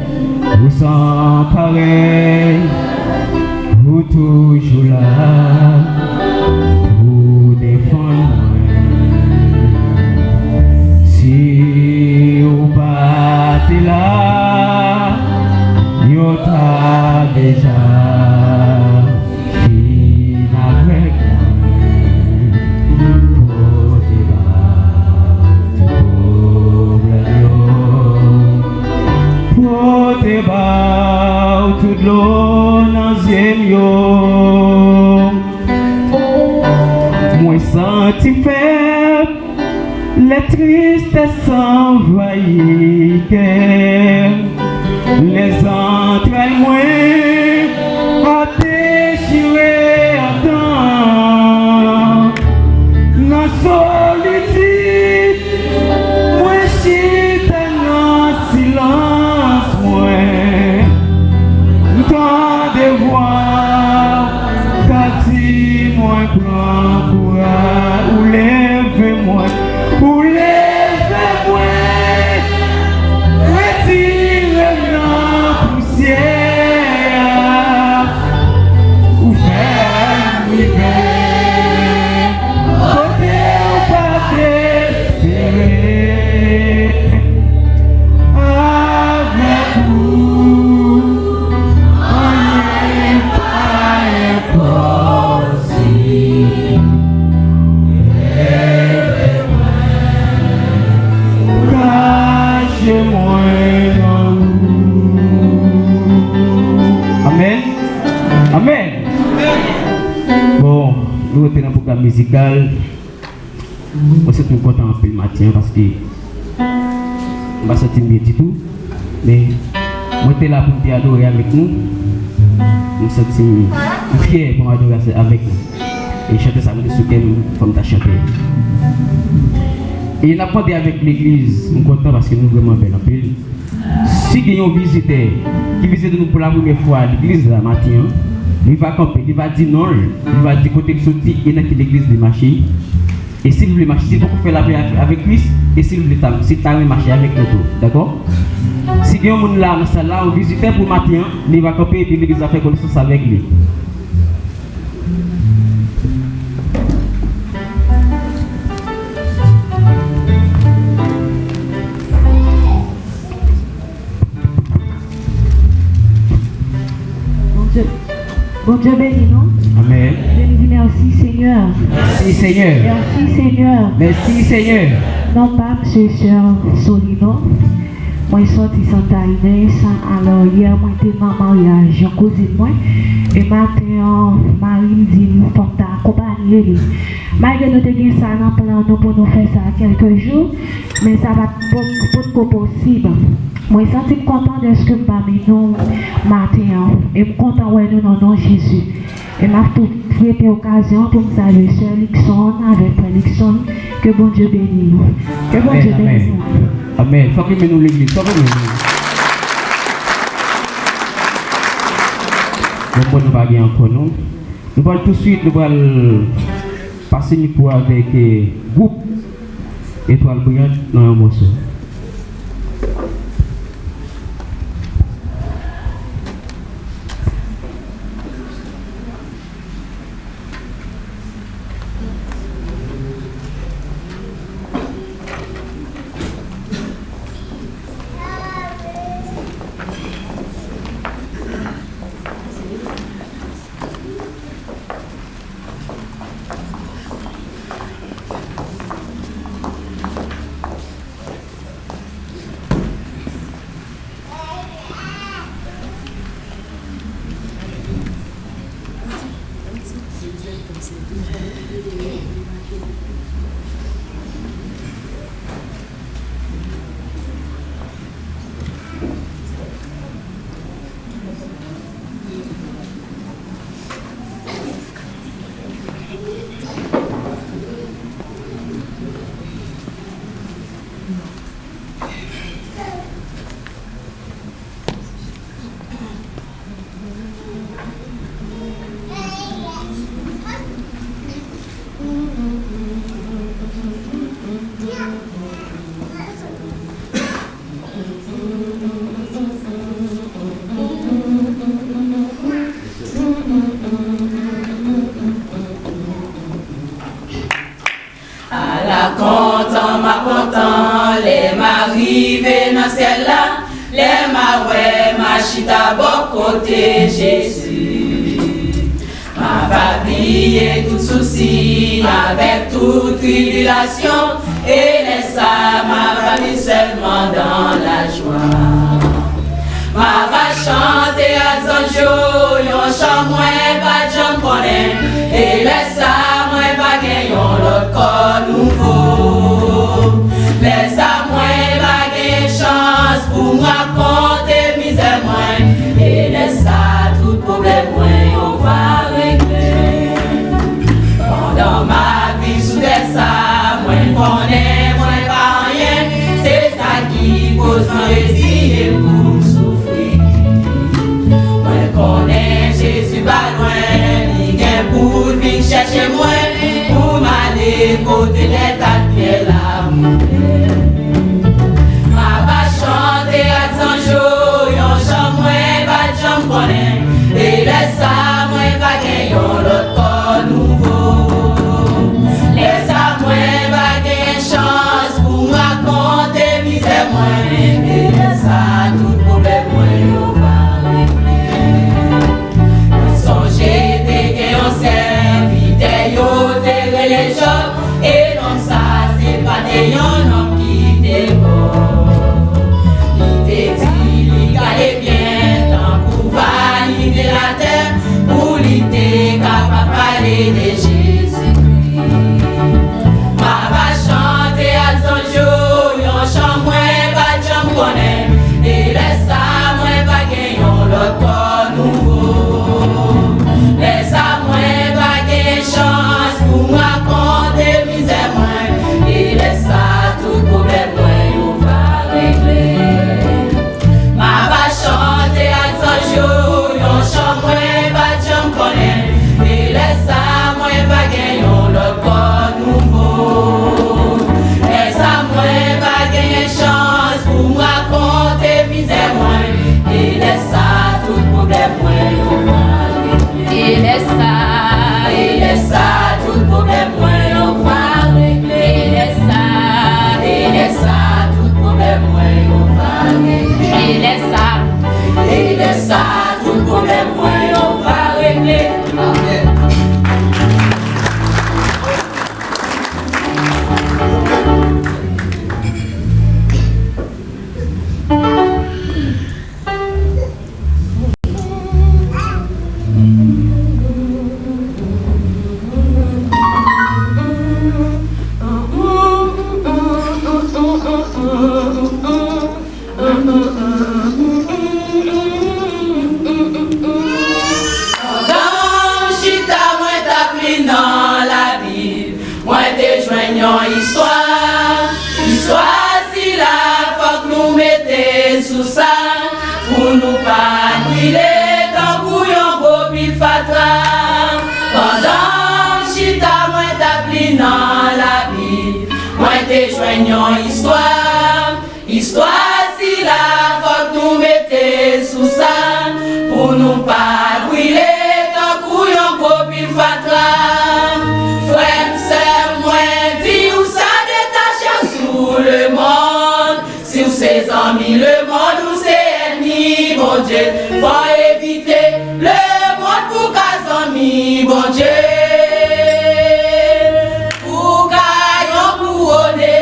ou san parèy. Ou toujou la pou defann mwen. Si ou pa te la, yo ta deja fin avèk mwen. Pote ba pwoblèm yo. Pote ba w tout dlo nan zye m yo. Mwen santi m fèb, lè tristès anvayi kè m, lè zantray mwen ap dechire antan. Nan solitid, mwen chita nan silans mwen. Tande vwa w ka di mwen pran kouraj, ou leve mwen, ou leve mwen, retire m nan pousyè, ou fè m rive kote w pa t espere. Avèk ou, anyen pa enposib. Leve mwen, kache mwen nan ou. Amèn. Amèn. Bon, nou rete nan pwogram mizikal. Mwen santi m kontan anpil maten an paske m pa santi m byen ditou. Men mwen te la pou m te adore avèk nou. Mwen santi m fyè pou m adore avèk nou. E chante sa mwen te sou kè m, fò m ta chante. E n ap mande avèk legliz, m kontan paske nou vrèman bèl anpil. Si gen yon vizitè ki vizite nou pou la premyè fwa legliz la maten an, li va kanpe, li va di non l, li va di kote l soti e nan ki legliz li mache. E si l vle mache, si l poko fè lapè avè-, avèk Kris, e si l vle ta, si l ta renmen mache avèk nou tou, dakò? Si gen yon moun la nan sal la, yon vizitè pou maten an, li va kanpe epi legliz la fè konesans avèk li. Bondye, Bondye beni nou. Amèn. Beni di mèsi Senyè. Mèsi Senyè. Mèsi Senyè. Mèsi Senyè. Non pa m se Sè Solino. Mwen sòti Santa Ines. Alò yè mwen te nan maryaj yon kouzin mwen. E maten an, mari m di m fò m ta akonpanye li. Malgre nou te gen sa nan plan nou pou nou fè sa kèlke jou, men sa pa t po-, potko posib. Mwen santi m kontan dèske m pami nou maten an. E m kontan wè nou nan non Jezi. E m ap tou pwofite okazyon pou m salye sè Luckson avèk frè Luckson. Ke Bondye beni nou. Ke Bondye beni nou. Amèn. Fòk nou beni legliz. Fòk nou beni. Bon, bon, nou pa gen ankò, non. Nou pral touswit, nou pral pase mikwo avèk, eh, gwoup Etwal Briyant nan yon mòso. Ala kontan m ap kontan lè m a rive nan syèl la, lè m a wè m a chita bò kote Jezi. M a va bliye tout sousi avèk tout tribilasyon, e lè sa a m a va viv sèlman dan lajwa. M a va chante ak zanj yo yon chan mwen pa t janm konnen, e lè sa a mwen va gen yon lòt kò nouvo. Lè sa a mwen va gen chans pou m rakonte mizè mwen, e lè sa a tout pwoblèm mwen yo va regle. Pandan m ap viv sou tè sa, mwen konnen mwen pa anyen, se sa ki koz mwen reziye pou m soufri. Mwen Kote nèt ak pyè la moute. M a va chante ak zanj yo, yon chan mwen pa t janm konnen. E lè sa, mwen va gen yon lòt kò nouvo. Lè sa, mwen va gen chans pou m rakonte mizè mwen. E lè sa, tout pwoblèm mwen yo va regle. Mwen sonje te gen yon sèvitè yo te rele Jòb, e nonm sa se pa te yon nonm ki te bon. Li te di li gade byen tankou vanite latè pou li te kapab pale de Jezikri. M a va chante ak zanj yo, yon chan mwen pa t janm konnen. E lè sa, mwen va gen yon lòt kò nouvo. Lè sa, mwen va gen chans pou m rakonte mizè mwen. E lè sa, tout pwoblèm mwen yo va regle. M a va chante ak zanj yo, yon chan mwen pa t janm konnen. E lè sa, mwen va gen yon lòt kò nouvo. Lè sa, mwen va gen chans pou m rakonte mizè mwen. E lè sa, tout pwoblèm mwen yo va regle. E lè sa, e lè sa, tout pwoblèm mwen yo va regle. E lè sa, e lè sa, tout pwoblèm mwen yo va regle. E lè sa, e lè sa, tout pwoblèm mwen yo va regle. Amèn. Pandan m chita, mwen t ap li nan Labib, mwen te jwenn yon istwa. Istwa sila, fòk nou mete sou sa, pou nou pa brile tankou yon gwo pil fatra. Pandan m chita, mwen t ap li nan Labib, mwen te jwenn yon istwa. Istwa sila, fòk nou mete sou sa, pou nou pa brile tankou yon gwo pil fatra. Frè m, sè m, mwen di w sa, detache w sou lemonn. Si w se zanmi lemonn, ou se ènmi Bondye. Fò w evite lemonn pou w ka zanmi Bondye. Ou ka yon kouwone.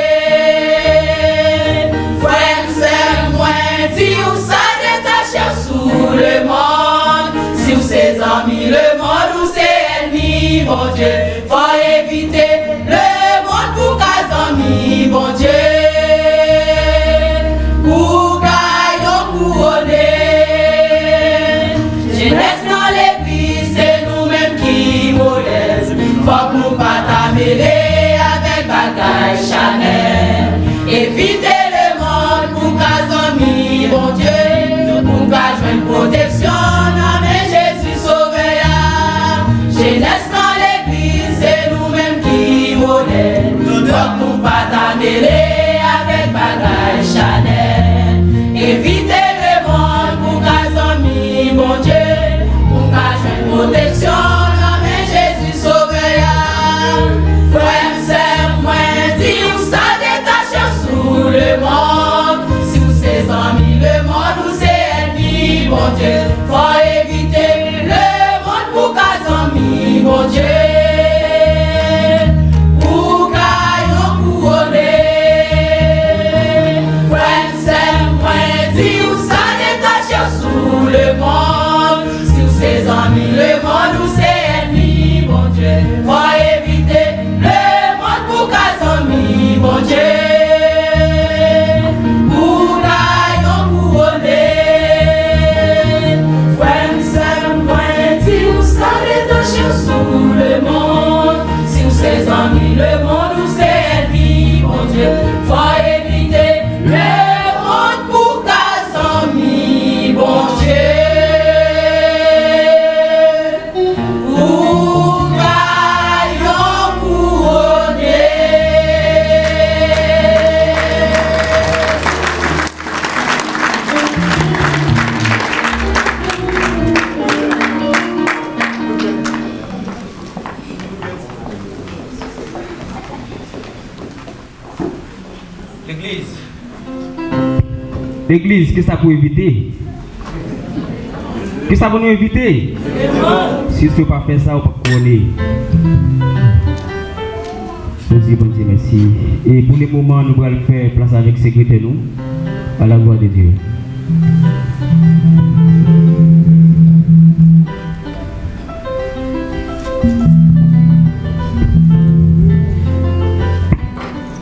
Frè m, sè m, mwen di w sa, detache w sou lemonn. Si w se zanmi lemonn, ou se ènmi Bondye. Fò w evite lemonn pou w ka zanmi Bondye. Ou ka yon kouwone. Jenès nan legliz, se nou menm ki modèl. Fòk nou pa ta mele avèk bagay chanèl. Evite lemonn pou w ka zanmi Bondye, pou w ka jwenn pwoteksyon nan men Jezi Sovè a. Jenès nan legliz, se nou menm ki modèl. Fòk nou pa ta mele avèk bagay chanèl. Evite lemonn pou w ka zanmi Bondye, pou w ka jwenn pwoteksyon nan men Jezi Sovè a. Frè m, sè m, mwen di w sa, detache w sou lemonn. Si w se zanmi lemonn, ou se ènmi Bondye. Fò w evite lemonn pou w ka zanmi Bondye. Ou ka yon kouwone. Frè m, sè m, mwen di w sa, detache w sou lemonn. Si w se zanmi lemonn, ou se ènmi Bondye. Fò w evite lemonn pou w ka zanmi Bondye. Ou ka yon kouwone. Frè m, sè m, mwen di w sa, detache w sou lemonn. Si w se zanmi lemonn, ou se ènmi Bondye. Fò w evite lemonn pou w ka zanmi Bondye. Ou ka Legliz, kisa pou evite? Kisa pou nou evite? Si w pa fè sa, ou p ap kouwone. Nou di Bondye mèsi. E pou le moman, nou pral fè plas avèk sekretè nou. À la gloire de Dieu.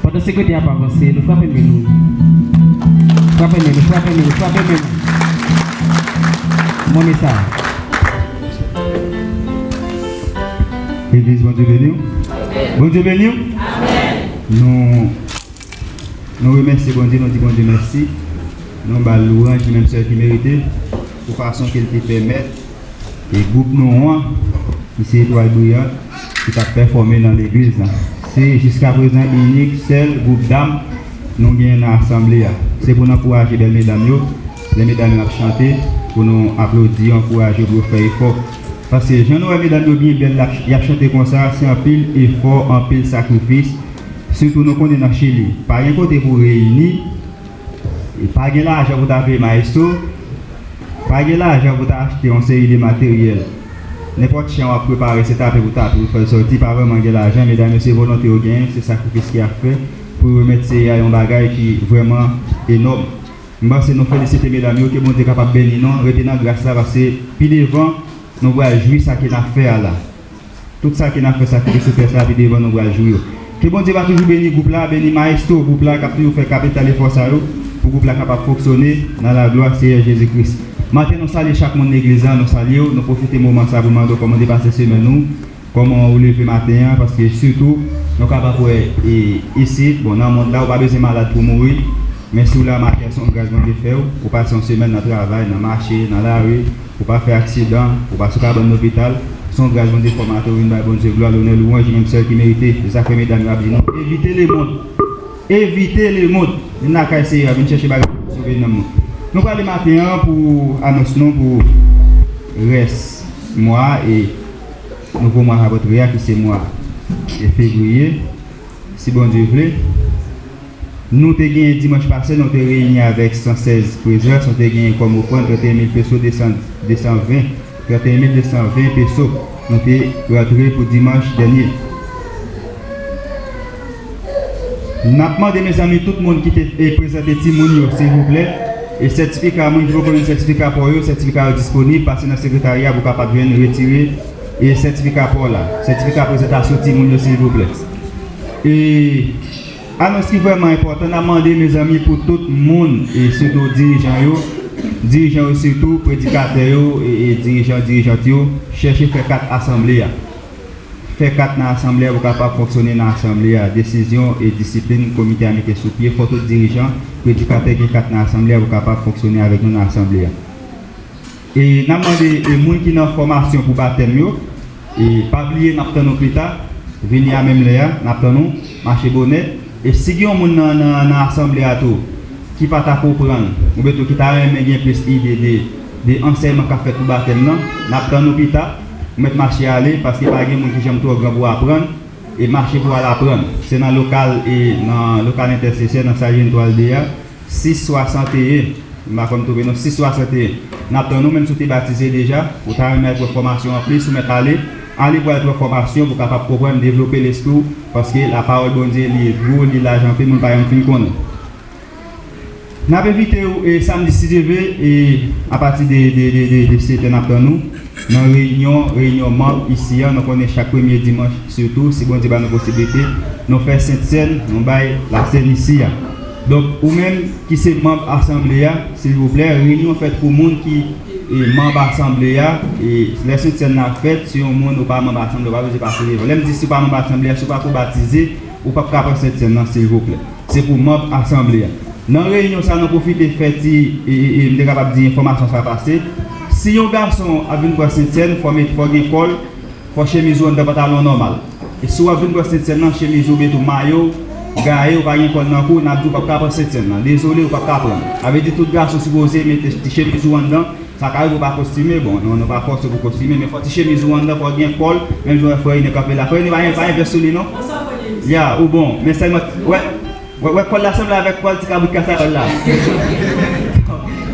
Pandan sekretè a ap avanse, nou frape men nou. Frape men nou, frape men nou, frape men nou. Mwen men sa. Legliz, Bondye beni w. Bondye beni w. Nou, nou remèsye Bondye, nou di Bondye mèsi. Nou ba l lwanj, li menm sèl ki merite, pou fason ke l te pèmèt e gwoup nou an, ki se Etwal Briyant, ki t ap pèfòme nan legliz la. Se jiskaprezan inik, sèl gwoup dam nou genyen nan asanble a. Se pou n ankouraje bèl medam yo, lè medam yo ap chante, pou nou aplodi yo, ankouraje yo pou yo fè efò. Paske jan nou wè medam yo byen bèl la, y ap chante konsa, se anpil efò, anpil sakrifis. Sitou nou konnen nan Chili, pa gen kote pou reyini, e pa gen lajan pou ta peye maestro, pa gen lajan pou ta achte yon seri de materyèl. Nenpòt chan w ap prepare, se tape pou tape pou fè l sòti, pa vrèman gen lajan. Medam yo, se volonte yo genyen, se sakrifis ki ap fè pou yo remèt Seyè a yon bagay ki vrèman enòm. M panse nou felisite medam yo, ke Bondye kapab beni nou, rete nan gras la, paske pi devan, nou pral jwi sa ke n ap fè a la. Tout sa ke n ap fè, sa ki te sou tè sa, pi devan nou pral jwi yo. Ke Bondye va toujou beni gwoup la, beni maestro gwoup la, k ap toujou fè kapital efò sa yo, pou gwoup la kapab fonksyone nan laglwa Seyè Jezi Kris. Maten, nou salye chak moun legliz la, nou salye w, nou pwofite moman sa pou mande w kòman w te pase semèn ou, kòman ou leve maten an, paske sitou, nou kapab wè, e, isit, bon, nan mond la, ou pa bezwen malad pou mouri, men si w la maten an, se yon gras Bondye fè w, ou pase yon semèn nan travay, nan mache, nan lari, ou pa fè aksidan, ou pa sou kabann lopital, se yon gras Bondye fè w maten, ou vin bay Bondye glwa, lonè, lwanj, li menm sèl ki merite. Se sa k fè medam yo ap di nou, evite lemond. Evite lemond. Vin lakay Seyè a, vin chèche bagay pou sove nanm nou. Nou prale maten an pou anons nou pou rès mwa a e nouvo mwa k ap rantre a, ki se mwa e fevriye, si Bondye vle. Nou te genyen dimanch pase, nou te reyini avèk san sèz prezans, nou te genyen kòm ofrann trannteyen mil peso, de san, de san ven, trannteyen mil de san ven peso, nou te rantre pou dimanch dènye. N ap mande, mezanmi, tout moun ki te, e, prezante timoun yo, silvouplè, e sètifika, moun ki poko jwenn sètifika pa w yo, sètifika yo disponib, pase nan sekretarya pou w kapab jwenn, retire, e sètifika pa w la, sètifika prezantasyon timoun yo, silvouplè. E Anons ki vrèman enpòtan, n ap mande, mezanmi, pou tout moun, e sitou dirijan yo, dirijan yo sitou, predikatè yo, e, e dirijan, dirijant yo, chèche fè kat asanble a. Fè kat nan asanble a pou kapab fonksyone nan asanble a. Desizyon e disiplin komite a mete sou pye, fò tout dirijan, predikatè gen kat nan asanble a pou kapab fonksyone avèk nou nan asanble a. E n ap mande, e, moun ki nan fòmasyon pou batèm yo, e pa bliye, n ap tann ou pita, vini a menm lè a, n ap tann ou, mache bonè. E si gen yon moun nan, nan, nan asanble a tou ki pa ta konprann, oubyen tou ki ta renmen gen plis ide de, de ansèyman k ap fèt pou batèm nan, n ap tann ou pita, ou mèt mache ale, paske pa gen moun ki janm twò gran pou aprann, e mache pou al aprann. Se nan lokal, e nan lokal entèsesè, nan sal Jeni Twal de a, sis swasanteyen. M pa konn twouve non, sis swasanteyen. N ap tann ou, menm si w te batize deja, ou ta renmen al pran fòmasyon anplis, ou mèt ale, ale pou al pran fòmasyon pou w kapab konprann, devlope lespri w, paske lapawòl Bondye, li gwo, li laj anpil, moun pa janm fin konnen. N ap envite w, e, samdi, si Dye vle, e, apati de, de, de, de, de sèt è, n ap tann ou nan reyinyon, reyinyon manm isi a. Nou konnen chak premye dimanch, sitou, si Bondye ba nou posiblite, nou fè Sentsèn, nou bay Lasèn isi a. Donk, ou menm ki se manm asanble a, silvouplè, reyinyon fèt pou moun ki, e, manm asanble a, e lè Sentsèn nan ap fèt, si yon moun ou pa manm asanble, ou pa bezwen pase devan. Lè m di si w pa manm asanble a, si w pako batize, ou p ap ka pran Sentsèn nan, silvouplè. Se pou manm asanble a. Nan reyinyon sa, nou pwofite fè ti, e, e, e, m te kapab di enfòmasyon sa pase. Si yon gason ap vin pran Sentsèn, fò met, fò gen kòl, fò chemiz ou anndan pantalon nòmal. E si w ap vin pran Sentsèn nan, chemiz ou, oubyen tou mayo, gaye, ou pa gen kòl nan kou, n ap di w p ap ka pran Sentsèn nan. Dezole, ou p ap ka pran. Sa vle di tout gason sipoze mete ti chemiz ou anndan, sa ka rive w pa kostime, bon, nou, nou pa fòse w pou w kostime, men fò ti chemiz ou anndan, fò w gen kòl, menm jan w wè frè Ine kanpe la. Frè Ine pa gen, pa gen vès sou li, non? Ya, ou bon, men sèlman, wè, wè, wè kòl la sanble avèk kòl ti kabrit kasa kòl la.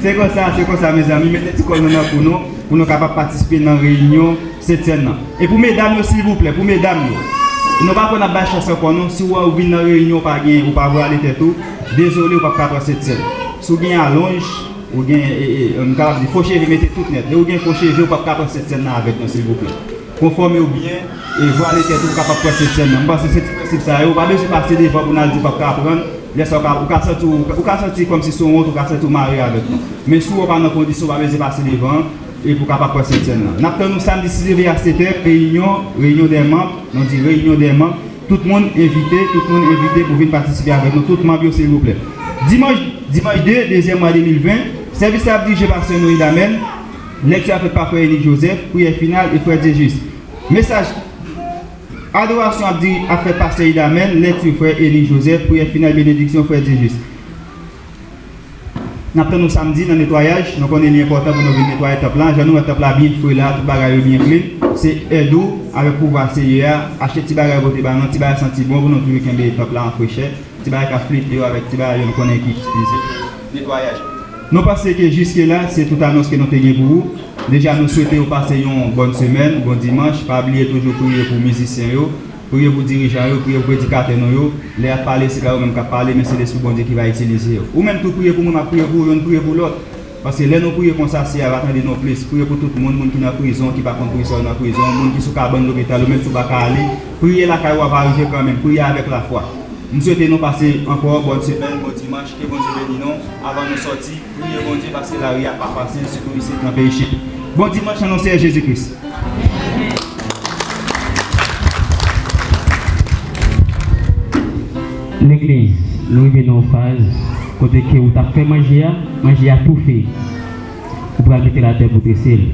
Se konsa, se konsa, mezanmi, mete ti kò nou nan kou nou, pou nou kapab patisipe nan reyinyon Sentsèn nan. E pou medam yo, silvouplè, pou medam yo, nou pa konn ap bay chans ankò non, si w wè ou vin nan reyinyon, ou pa gen, ou pa vwale tèt ou, dezole, ou p ap ka pran Sentsèn. Si w gen alonj, ou gen, e, e, m kapab di fo cheve, mete tout nèt. Lè ou gen fo cheve, ou p ap ka pran Sentsèn nan avèk nou, silvouplè. Konfòme w byen, e vwale tèt ou pou kapab pran Sentsèn nan. M panse se ti prensip sa yo, ou pa bezwen pase devan pou n al di w p ap ka pran l. Lè sa a, ou ka, ou ka santi w, ou ka santi kòmsi se yon wont, ou ka santi w mare avèk nou. Men si w wè w pa nan kondisyon, ou pa bezwen pase devan, e pou w kapab pran Sentsèn nan. N ap tann nou samdi sis janvye a sèt è, reyinyon, reyinyon dè manm, nou di reyinyon dè manm. Tout moun envite, tout moun envite pou vin patisipe avèk nou, tout manm yo, silvouplè. Dimanch, dimanch de, dezyèm mwa de mil ven, sèvis la ap dirije pastè Noé Damèn, lèkti ap fèt pa frè Enik Joseph, priyè final e frè Djejis. Mesaj adorasyon ap di, ap fèt pastè Idamèn, lèkti frè Enik Joseph, priyè final benediksyon frè Djejis. N ap tann nou samdi nan netwayaj. Nou konnen li enpòtan pou nou vin netwaye tanp lan. Jan nou wè tanp la byen fre la, tout bagay yo byen klin. Se èd ou, avèk pouvwa Seyè a, achte ti bagay pote ba nou, ti bagay santi bon pou nou toujou kenbe tanp la an frechè. Ti bagay k ap flite yo avèk ti bagay yo nou konnen ki itilize. Netwayaj. Nou panse ke jiske la, se tout anons ke nou te gen pou ou. Deja, nou swete ou pase yon bòn semèn, bon dimanch. Pa bliye toujou priye pou mizisyen yo. Priye pou dirijan yo, priye pou predikatè nou yo. Lè y ap pale, se pa yo menm k ap pale, men se Lespri Bondye ki va itilize yo. Ou menm tou priye pou mwen, m ap priye pou ou, youn priye pou lòt. Paske lè nou priye konsa, Seyè a va tande nou plis. Priye pou tout moun, moun ki nan prizon, ki pa konn poukisa yo nan prizon, moun ki sou kabann lopital, ou menm si w pa ka ale, priye lakay ou a va rive kanmenm, priye avèk lafwa. M swete nou pase ankò bòn semèn, bon dimanch, ke Bondye beni nou. Avan nou sòti, priye Bondye paske lari a pa fasil, sitou isit nan peyi Chili. Bon dimanch nan non Seyè Jezi Kris. Legliz, nou rive nan yon faz kote ke ou t ap fè manje a, manje a toufe. Ou pral mete l atè pou trese l.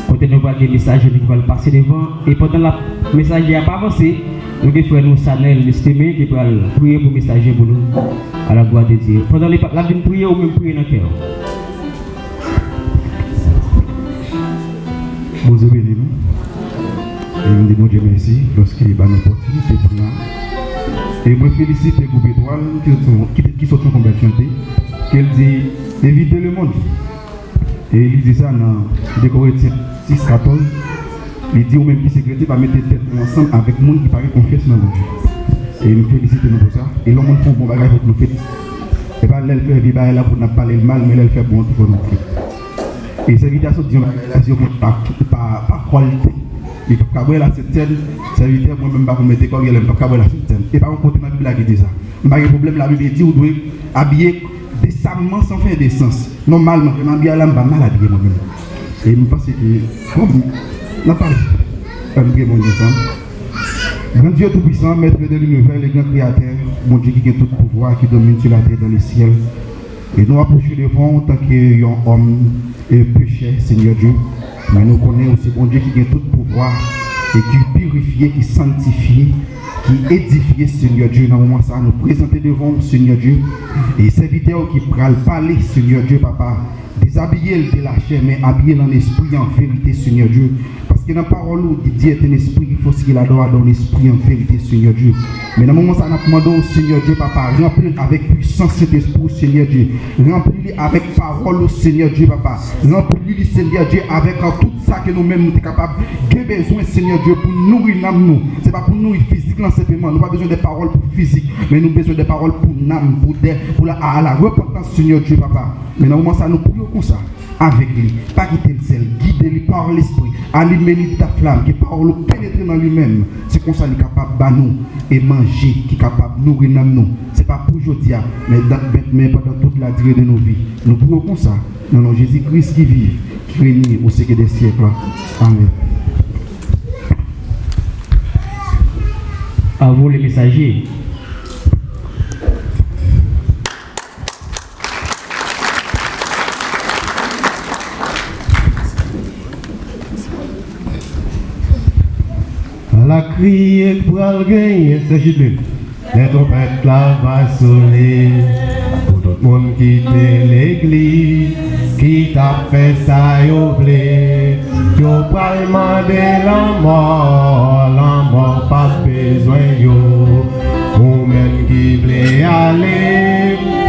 Kote nou pral gen mesaje nou ki pral pase devan, e pandan l ap, mesaje a ap avanse, nou gen frè nou Sanel Lesteme ki pral priye pou mesaje pou nou. A la glwa de Dye. Pandan l ap, l ap vin priye, ou menm priye nan kè w. Bondye beni nou. E nou di Bondye mèsi paske li ba nou opòtinite pou n la. E mwen felisite gwoup Etwal ki sot yon, ki, ki sot yon konbèl chante, ke l di, Évite le monde. E li di sa nan de Korentyen sis katòz. Li di, ou menm ki se kretyen, pa mete tèt ou ansanm avèk moun ki pa gen konfyans nan Bondye. E m felisite nou pou sa. E lè yon moun fè yon bon bagay, fòk nou felisite. E pa lè l fè vye bagay la pou n ap pale l mal, men lè l fè bon an tou, fò nou fè. E sèvitè a sot di yon bagay la, si yo konn pa, pa, pa kòlte. Li p ap ka bwè lasentèn, sèvitè, mwen menm m pa konn mete kò m, genlè m p ap ka bwè lasentèn. E pa yon kote nan Bib la ki di sa. M pa gen pwoblèm, Labib di ou dwe abiye desamman, san fè de sans. Nòmalman, jan m abiye a la, m pa mal abiye mwen menm. E m panse ke, bon, n ap pale. Ann priye Bondye ansanm. Grand Dieu Tout-Puissant, Maître de l'univers, le grand Créateur, Bondye ki gen tout pouvwa, ki domine sur la terre et dans le ciel. E nou apwoche devan w antanke yon òm e pechè, Senyè Dye. Men nou konnen ou se Bondye ki gen tout pouvwa e ki pirifye, ki sanntifye, ki edifye, Senyè Dye. Nan moman sa a, nou prezante devan w, Senyè Dye, e sèvitè w ki pral pale, Senyè Dye, papa. Dezabiye l de lachè, men abiye l an espri, an verite, Senyè Dye. Paske nan pawòl ou, Dieu est un esprit, il faut ce qu'il adore, adore l'esprit en vérité, Senyè Dye. Men nan moman sa a, n ap mande w, Senyè Dye, papa, ranpli l avèk pwisans Sentespri w, Senyè Dye. Ranpli li avèk pawòl ou, Senyè Dye, papa. Ranpli li, Senyè Dye, avèk, euh, tout sa ke nou menm nou te kapab gen bezwen, Senyè Dye, pou nouri nanm nou. Se pa pou nouri fizik lan senpleman. Nou pa bezwen de pawòl pou fizik, men nou bezwen de pawòl pou nanm, pou de, pou la, a la repantans, Senyè Dye, papa. Men nan moman sa, nou priye w konsa avèk li. Pa kite l sèl. Gide li pa Lespri. Alime li ta flam. Ke pawòl ou penetre nan li menm. Se konsa li kapab ba nou e manje ki kapab nouri nanm nou. Se pa pou jodi a, men, men, men pandan tout la dire de nou vi. Nou priye w konsa, nan non Jezi Kris ki viv, ki renye o syèk dè syèk la. Amèn. À vous, les messagers. La kriye k pral genyen, Sè Jidlin. Lè twonpèt la va sone, pou tout moun kite legliz, ki t ap fè sa yo vle, yo pral mande lanmò, lanmò p ap bezwen yo. Ou menm ki vle ale,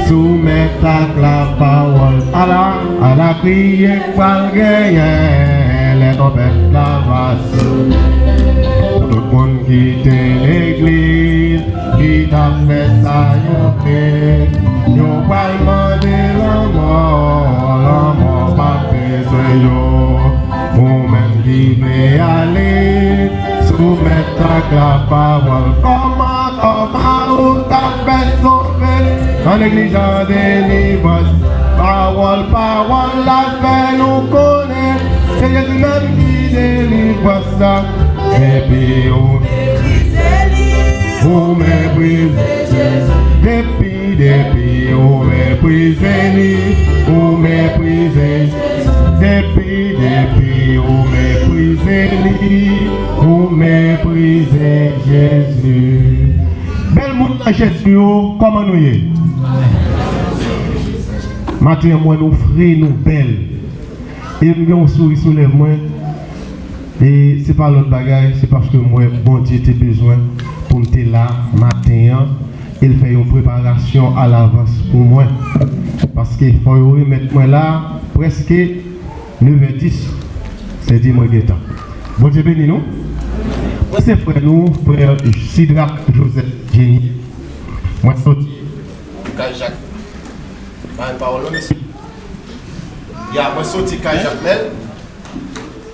soumèt ak lapawòl. Ala, ala kriye k pral genyen lè twonpèt la va sone. Pou tout moun kite legliz, ki t ap fè sa yo vle, yo pral mande lanmò, lanmò p ap bezwen yo. Ou menm ki vle ale, soumèt ak lapawòl. Kòman, kòman ou t ap fè sove? An legliz, an delivrans, pawòl, pawòl la fè nou konnen se Jezi menm ki delivrans la. Depi ou meprize li, ou meprize Jezi. Depi, depi ou meprize li, ou meprize Jezi. Depi, depi ou meprize li, ou meprize Jezi. Bèl moun nan Jezi yo, kòman nou ye? Maten an, m wè nou fre, nou bèl. E m gen yon souri sou lèv mwen. E se pa lòt bagay, se paske m wè Bondye te bezwen pou m te la maten an, e l fè yon preparasyon alavans pou mwen. Paske fò yo remèt mwen la prèske nevè dis, se di mwen gentan. Bondye beni nou. Mwen se frè nou, frè Sidrak Joseph Genie. Mwen soti kay Jak. Bay pawòl la, mesye. Ya, mwen soti kay Jakmèl.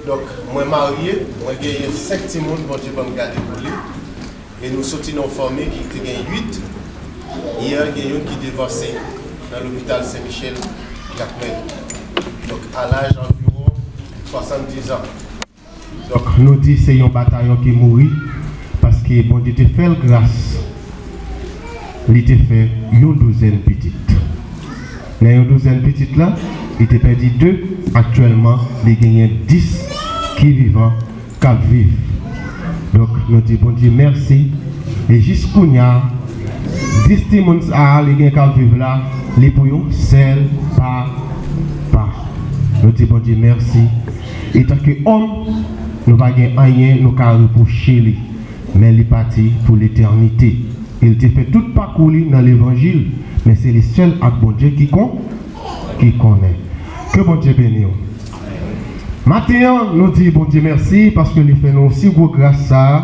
Donk, mwen marye, mwen genyen senk timoun, Bondye ban m gade pou li. E nou soti nan yon fanmi ki te gen uit. Yè, gen youn ki devanse nan lopital Sen Michel, Jakmèl. Donk, a laj anviwon swasanndiz an. Donk, nou di se yon batayon ki mouri, paske Bondye te fè l gras, li te fè yon douzèn pitit. Nan yon douzèn pitit la, li te pèdi de, aktyèlman, li genyen dis ki vivan, k ap viv. Donk, nou di Bondye mèsi. E jis kounye a, dis timoun sa a, li gen k ap viv la, li pou yon sèl papa. Nou di Bondye mèsi. Etanke òm, nou pa gen anyen nou ka repwoche li. Men li pati pou letènite. E l te fè tout pakou li nan levanjil. Men se li sèl ak Bondye ki kon, ki konnen. Ke Bondye beni w. Maten an, nou di Bondye mèsi paske li fè nou osi gwo gras sa a,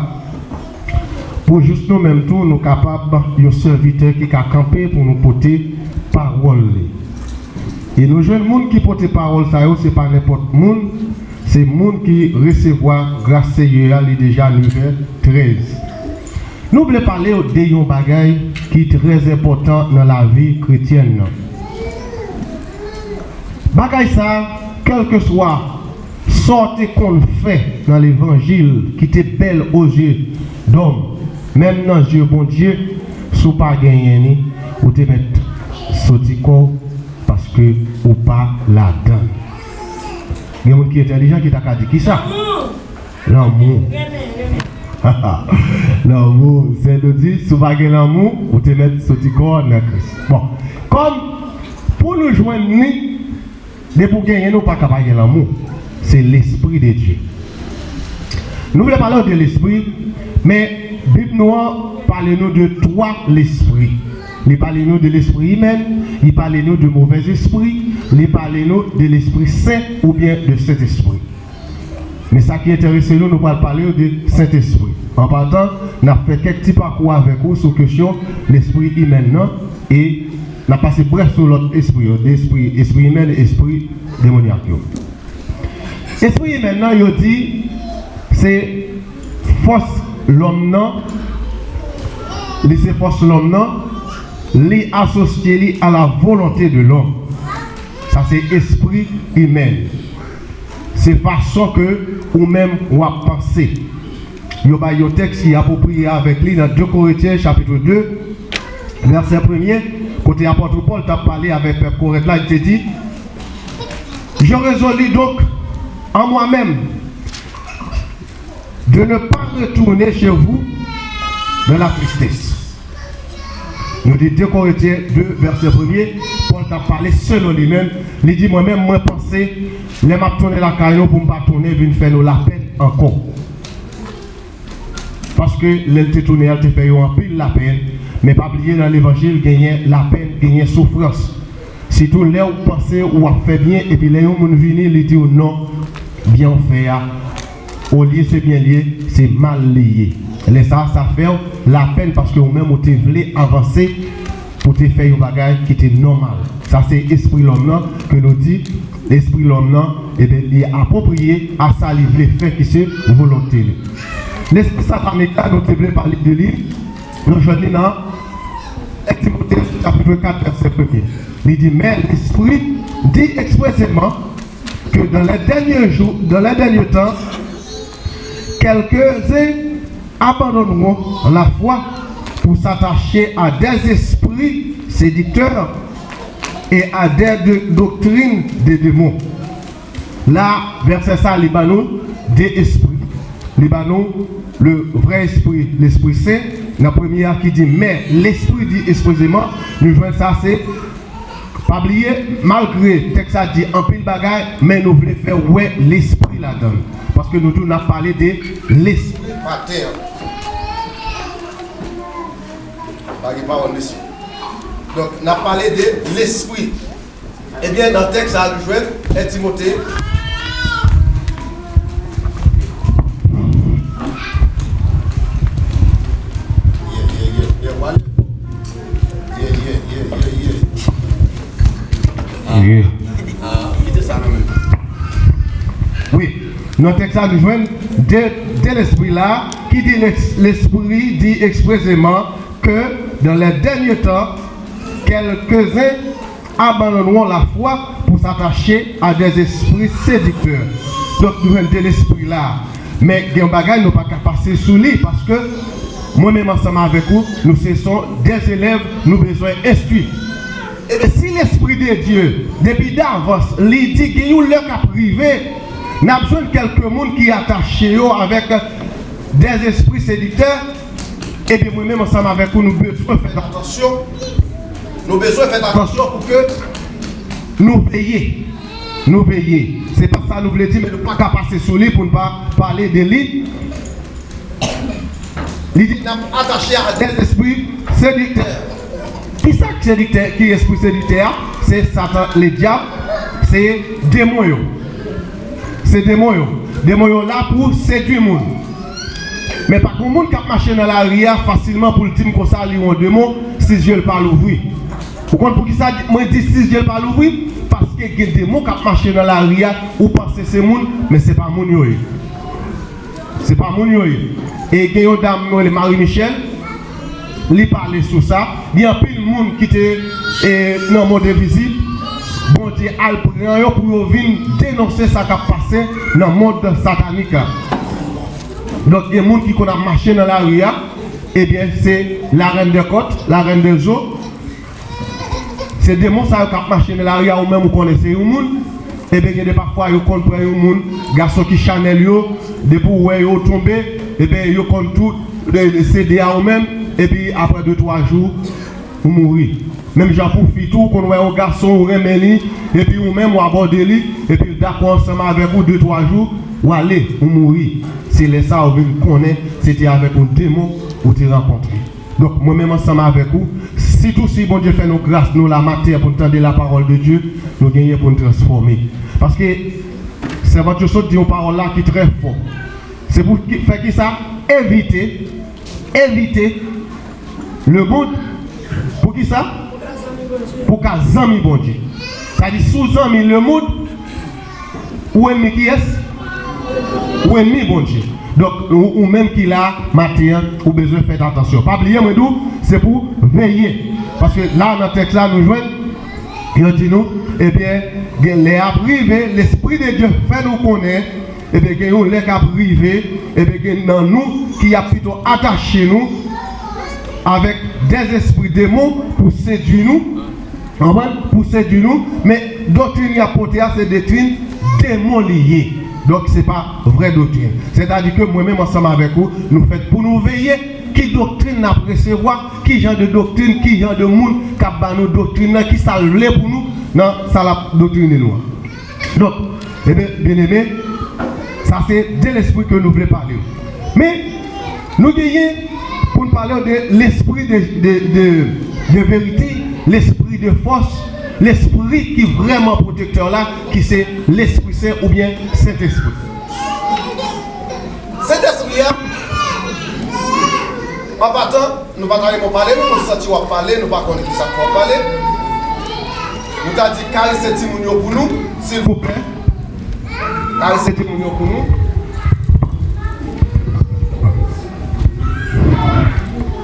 pou jis nou menm tou, nou kapab yon sèvitè ki ka kanpe pou nou pote pawòl li. E nou jwenn moun ki pote pawòl sa yo, se pa nenpòt moun, se moun ki resevwa gras Seyè a, li deja nevè trèz. Nou vle pale w de yon bagay ki trè enpòtan nan lavi kretyèn nan. Bagay sa a, kèlkeswa sa w te konn fè nan levanjil ki te bèl o zye dòm, menm nan zye Bondye, si w pa genyen ni, ou te mèt soti kò w paske ou pa ladan l. Gen moun ki entèlijan ki ta ka di, "Kisa?" Lanmou. Lanmou. Sèl nou di, si w pa gen lanmou, ou te mèt soti kò w nan Kris. Bon, kòm pou nou jwenn ni, depi w genyen, nou pa ka pa gen lanmou. Se Lespri de Dye. Nou vle pale w de Lespri, men Bib nou an pale nou de twa lespri. Li pale nou de lespri imèn, li pale nou de movèzespri, li pale nou de lespri sen oubyen de Sentespri. Men sa ki enterese nou, nou pral pale w de Sentespri. An patan, n ap fè kèk ti pakou avèk ou sou kesyon lespri imèn nan, e n ap pase brèf sou lòt espri yo, de espri, espri imèn, espri demonyak yo. Espri imèn nan, yo di, se fòs lòm nan, li se fòs lòm nan, li asosye li a la volonte de lòm. Sa se espri imèn. Se fason ke ou menm w ap panse. Yo bay yon tèks ki apwopriye avèk li nan de Korentyen, chapit de, vèsè premye, kote apòt Pòl t ap pale avèk pèp Korent la, li te di, "Je résolus donc en moi-même de ne pas retourner chez vous dans la tristesse." Nou di de Korentyen de, vèsè premye, Pòl t ap pale selon li menm. Li di, "Mwen menm, mwen panse, lè m ap tounen lakay nou, pou m pa tounen vin fè nou lapenn ankò." Paske lè l te tounen an, l te fè yo anpil lapenn. Men pa bliye, nan levanjil, genyen lapenn, genyen soufrans. Sitou lè w panse w ap fè byen, epi lè yon moun vini, li di w non, byen w fè a, olye se byen l ye, se mal li ye. Lè sa a, sa fè w lapenn paske ou menm ou te vle avanse, ou te fè yon bagay ki te nòmal. Sa se espri lòm nan ke nou di, espri lòm nan, ebyen, li apwopriye a sa li vle fè ki se volonte li. Lespri satanik la, nou te vle pale de li, nou jwenn li nan en Timote chapit kat vèsè premye. Li di, men Lespri di ekspreseman ke dans les derniers jours, dans les derniers temps, quelques-uns abandonneront la foi pour s'attacher à des esprits séducteurs et à des do- doctrines de démons. La, vèsè sa, li ban nou de espri. Li ban nou le vrè espri, Lespri Sen. Nan premye a ki di, men Lespri di ekspreseman, nou jwenn sa se, pa bliye, malgre tèks la di anpil bagay, men nou vle fè wè Lespri ladan l. Paske nou tou n ap pale de Lespri. Patè. Pa gen pawòl, mesye. Donk, n ap pale de Lespri. Ebyen, nan tèks sa a, nou jwenn en Timote. Yeah, yeah, yeah, yeah, wale. Yeah, yeah, yeah, yeah, yeah. Ah, ah, kite sa nan men m. Wi, nan tèks sa, nou jwenn de, de Lespri la, ki di Lespri di ekspreseman, que dans les derniers temps, quelques-uns abandonneront la foi pour s'attacher à des esprits séducteurs. Donk, nou jwenn de Lespri la. Men, gen yon bagay nou pa ka pase sou li, paske mwen menm ansanm avèk ou, nou se son de elèv, nou bezwen enstwi. Ebyen, si Lespri de Dye, depi davans, li di gen yon lè k ap rive, n ap jwenn kèlke moun ki atache yo avèk des esprits séducteurs, ebyen, mwen menm ansanm avèk ou, nou bezwen fè atansyon. Nou bezwen fè atansyon pou ke nou veye. Nou veye. Se pa sa nou vle di, men nou pa ka pase sou li pou n pa pale de li. Li di, n ap atache a des esprits séducteurs. Ki sa k sediktè, ki espri sediktè a? Se Satan, Ledyab, se demon yo. Se demon yo. Demon yo la pou sedui moun. Men pa gen moun k ap mache nan lari a fasilman pou l di m konsa li yon demon, si zye l pa louvri. Ou konn poukisa mwen di si zye l pa louvri? Paske gen demon k ap mache nan lari a, ou panse se moun, men se pa moun yo ye. Se pa moun yo ye. E gen yon dam, nou rele Marie Michel, li pale sou sa. Gen anpil moun ki te, e, nan mond envizib, Bondye al pran yo pou yo vin denonse sa k ap pase nan mond satanik la. Donk, gen moun ki konn ap mache nan lari a, ebyen, se la reine des côtes, la reine des eaux. Se demon sa yo k ap mache nan lari a, ou menm ou konnen se yon moun. Ebyen, gen de pafwa yo konn pran yon moun, gason ki chanèl yo, depi w wè yo tonbe, ebyen, yo konn tou, e, sede a ou menm, epi apre de twa jou, ou mouri. Menm jan pou fi tou, ou konn wè yon gason ou renmen li, epi ou menm ou abòde li, epi l dakò ansanm avèk ou de twa jou, ou ale, ou mouri. Se lè sa ou vin konnen se te avèk yon demon ou te rankontre. Donk, mwen menm ansanm avèk ou, sitou si Bondye fè nou gras, nou la maten pou n tande la parole de Dieu, nou genyen pou n transfòme. Paske sèvant yo sot di yon pawòl la ki trè fò. Se pou ki, fè kisa? Evite, evite lemonn. Pou kisa? Pou ka zanmi Bondye. Sa di, si w zanmi lemonn, ou enmi kiyès? Ou enmi Bondye. Donk, ou, ou menm ki la maten an, ou bezwen fè atansyon. Pa bliye, mwen di w, se pou veye. Paske la, nan tèks la, nou jwenn, yo di nou, ebyen, gen lè ap rive, Lespri de Dye fè nou konnen, ebyen, gen yon lè k ap rive, ebyen, gen nan nou ki ap pito atache nou avèk dèzespri demon pou sedui nou, konprann? Pou sedui nou, men doktrin y ap pote a, se doktrin demon li ye. Donk, se pa vrè doktrin. Sètadi ke mwen menm ansanm avèk ou, nou fèt pou nou veye ki doktrin n ap resevwa, ki jan de doktrin, ki jan de moun k ap ba nou doktrin nan, ki sa l vle pou nou nan sa l ap doktrine nou an. Donk, ebyen, byeneme, sa se de lespri ke nou vle pale w. Men, nou genyen pou n pale w de lespri de, de, de, de verite, lespri de fòs, lespri ki vrèman pwotektè la, ki se Lespri Sen oubyen Sentespri. Sentespri a, an patan, nou pa ta renmen w pale, nou konn santi w ap pale, nou pa konnen kisa k fè w ap pale. Nou ta di karese timoun yo pou nou, silvouplè. Karese timoun yo pou nou.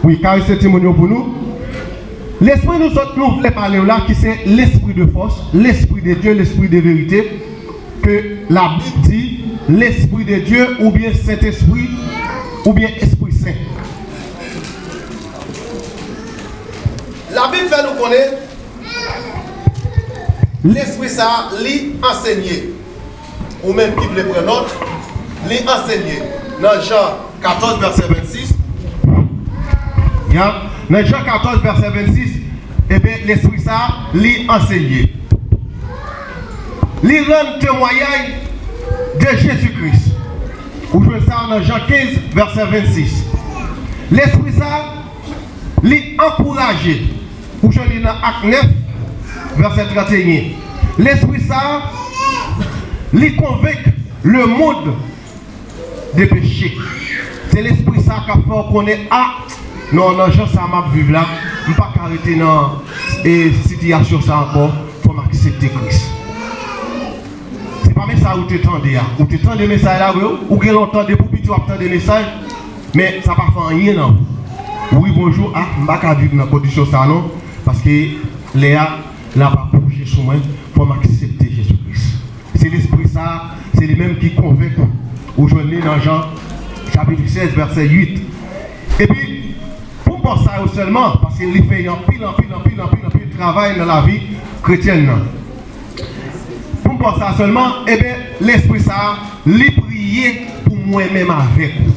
Wi, karese timoun yo pou nou. Lespri nou sot nou vle pale w la, ki se lespri de fòs, lespri de Dye, lespri de verite, ke Labib di lespri de Dye oubyen Sentespri oubyen Espri Sen. Labib fè nou konnen lespri sa a, li ansenye. Ou menm ki vle pran nòt, li ansenye. Nan Jan katòz, vèsè vennsis. Ya, nan Jan katòz, vèsè vennsis, ebyen, lespri sa a, li ansenye. Li rann temwayaj de Jezi Kris. Ou jwenn sa nan Jan kenz, vèsè vennsis. Lespri sa a, li ankouraje. Ou jwenn li nan Ak nèf, vèsè tranteyen. Lespri sa a, li konvenk lemonn de peche. Se lespri sa a k ap fè w konnen, a, non, nan jan sa m ap viv la, m pa ka rete nan, e, sitiyasyon sa ankò, fò m aksepte Kris. Se pa mesaj ou te tande a. Ou te tande mesaj la vre, wi. Ou gen lontan depi w piti w ap tande mesaj, men sa pa fè anyen nan ou. Ou rive yon jou, a, m pa ka viv nan kondisyon sa non, paske lè a, l ap ap bouje sou mwen, fò m aksepte Jezi Kris. Se lespri sa, se li menm ki konvenk ou. Ou jwenn li nan Jan, chapit sèz, vèsè uit. Epi, pou m pa sa yo sèlman, paske li fè anpil, anpil, anpil, anpil, anpil travay nan lavi kretyèn nan. Pou m pa sa sèlman, ebyen, lespri sa, li priye pou mwen menm avèk ou.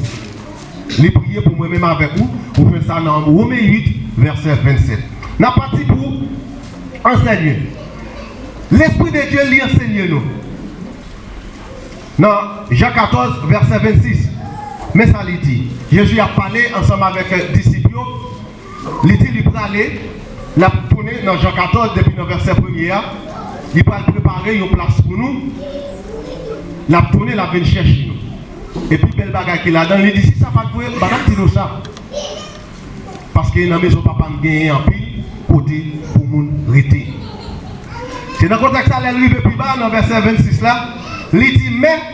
Li priye pou mwen menm avèk ou, ou jwenn sa nan Wome uit, vèsè vennsèt. N ap pati pou ansenye. Lespri de Dye, li ansenye nou. Nan Jan katòz, vèsè vennsis, men sa li di. Jezi ap pale ansanm avèk, eh, disip yo. Li di li prale, l ap tounen nan Jan katòz, depi nan vèsè premye a. Li pral prepare yon plas pou nou. L ap tounen, l ap vin chèche nou. Epi bèl bagay ki ladan, li di, si sa pa t vre, m pa t ap di nou sa. Paske nan mezon Papa m genyen anpil kote pou moun rete. Se nan kontèks sa, lè l rive pi ba, nan vèsè vennsis la, li di, men,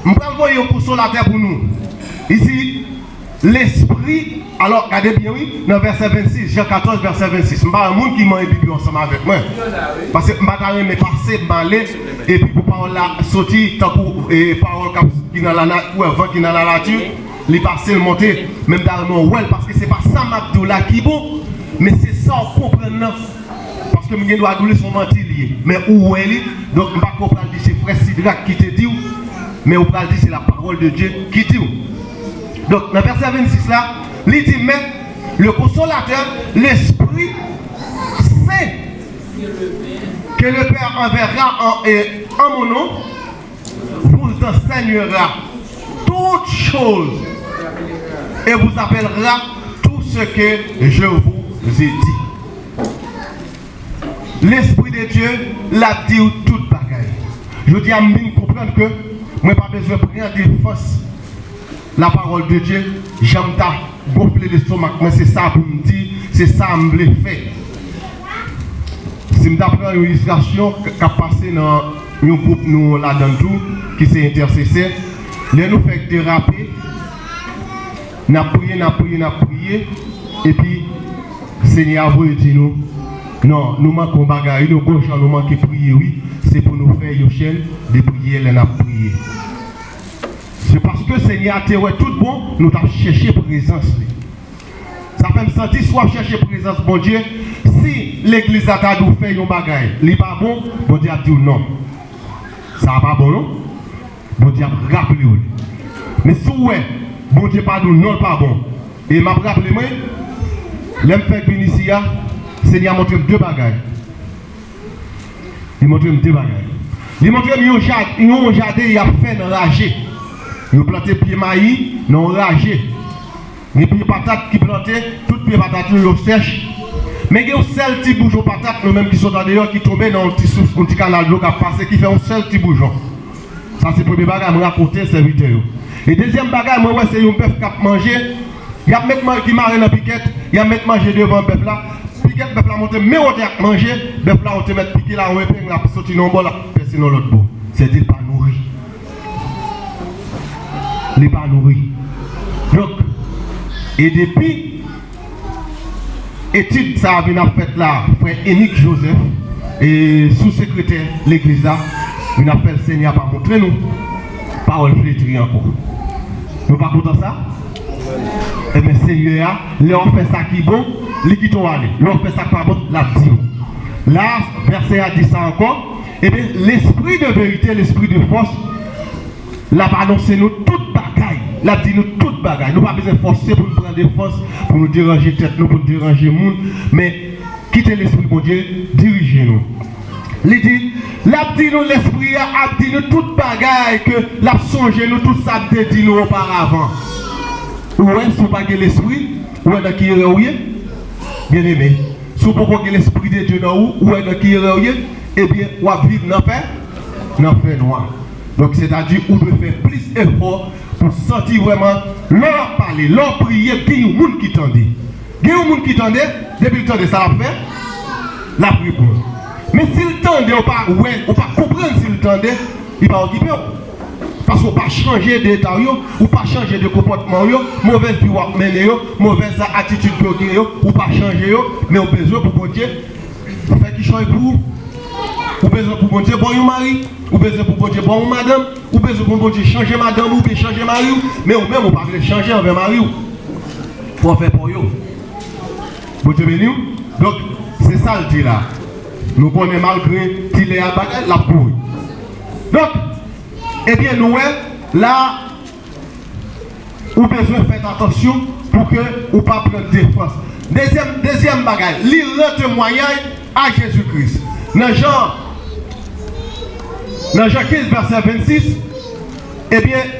m pral voye yon konsolatè pou nou. Li di, Lespri, alò, gade byen, wi, nan vèsè vennsis, Jan katòz, vèsè vennsis. M pa wè moun ki manyen Bib yo ansanm avèk mwen. Paske m pa ta renmen pase, m ale, epi pou pawòl la soti, tankou, e, pawòl k ap, ki nan lana-, ou wè, van ki nan lanati, li pase, l monte. Men m ta renmen w wè l, paske se pa sa m ap di w la ki bon, men se sa w konprann nan. Paske m gen dwa di w li se yon manti li ye. Men ou wè li, donk m pa ko pral di se frè Sidrak ki te di w, men ou pral di se la parole de Dieu ki di w. Donk, nan vèsè vennsis la, li di, men, le Consolateur, l'Esprit Saint, que le Père enverra en, et en mon nom, vous enseignera toutes choses et vous appellera tout ce que je vous ai dit. Lespri de Dye, l ap di w tout bagay. Jodi a, m vin konprann ke mwen pa bezwen pran defans la parole de Dieu, jan m ta gonfle lestomak mwen, se sa pou m di, se sa m vle fè. Si m ta pran yon ilistrasyon k-, k ap pase nan yon gwoup nou ladan l tou, ki se entèsesè, lè nou fèk derape, n ap priye, n ap priye, n ap priye, epi Senyè a voye di nou, non, nou manke yon bagay, wi, nou gon jan nou manke priye, wi, se pou nou fè yon chèn de priyè lè n ap priye. Se paske Senyè a te wè tout bon, nou t ap chèche prezans li. Sa fè m santi si w ap chèche prezans Bondye, si legliz la ta di w fè yon bagay, li pa bon, Bondye ap di w non. Sa a pa bon non. Bondye ap raple w li. Men si w wè, Bondye pa di w non, l pa bon. E m ap raple mwen, lè m fèk vin isi a, Senyè a montre m de bagay. Li montre m de bagay. Li montre m yon ja-, yon jaden y ap fè nan raje. Yo plante pye mayi nan yon raje. Gen pye patat ki plante, tout pye patat yo, yo sèch. Men gen yon sèl ti boujon patat, nou menm ki sot andeyò, ki tonbe nan yon ti sous, yon ti kanal dlo k ap pase, ki fè yon sèl ti boujon. Sa se premye bagay mwen rakonte sèvitè yo. E dezyèm bagay, mwen wè se yon bèf k ap manje, y ap met man-, ki mare nan pikèt, y ap met manje devan bèf la. Pikèt bèf la monte, men wote ak manje, bèf la wote mèt pike l a yon epeng, l ap soti nan yon bò, l ap pèse nan lòt bò. Sètadi l pa nouri. Li pa nouri. Donk, e depi etid sa a vin ap fèt la, frè Enik Joseph, e sou sekretè legliz la, vin ap fè l, Senyè a pa montre nou pawòl fletri ankò. Nou pa kontan sa? Ebyen, Senyè a, lè w fè sa ki bon, li kite w ale. Lè w fè sa k pa bon, l ap di w. La, vèsè a di sa ankò, ebyen, lespri de verite, lespri de fòs, l ap anonse nou tout bagay. L ap di nou tout bagay. Nou pa bezwen fòse pou n pran defans, pou nou deranje tèt nou, pou n deranje moun. Men kite Lespri Bondye dirije nou. Li di, l ap di nou, Lespri a ap di nou tout bagay, ke l ap sonje nou tout sa m te di nou oparavan. Ou wè, si w pa gen Lespri, ou wè nan ki erè w ye? Byeneme, si w poko gen Lespri de Dye nan ou, ou wè nan ki erè w ye? Ebyen, w ap viv nan fè, nan fènwa. Donk, sètadi, ou dwe fè plis efò pou santi vrèman, lè w ap pale, lè w ap priye, gen yon moun ki tande. Gen yon moun ki tande, depi l tande, sa l ap fè? L ap reponn. Men si l tande, ou pa wè, ou pa konprann si l tande, li pa okipe w. Paske ou pa chanje de eta w yo, ou pa chanje de konpòtman w yo, movèz vi w ap mennen yo, movèz atitid ke w gen yo, ou pa chanje yo, men ou bezwen pou Bondye fè kichòy pou ou. Ou bezwen pou Bondye ba w yon mari, ou bezwen pou Bondye ba w yon madanm, ou bezwen pou Bondye chanje madanm ou oubyen chanje mari w, men ou menm ou pa vle chanje anvè mari w. Fò w fè pa w yo. Bondye beni w. Donk, se sa l di la. Nou konnen malgre ti lè a bagay, l ap kouri. Donk, ebyen, nou wè, la, ou bezwen fè atansyon pou ke ou pa pran defans. Dezyèm, dezyèm bagay, li rann temwayaj a Jezi Kris. Nan Jan, nan Jan kenz, vèsè vennsis, ebyen,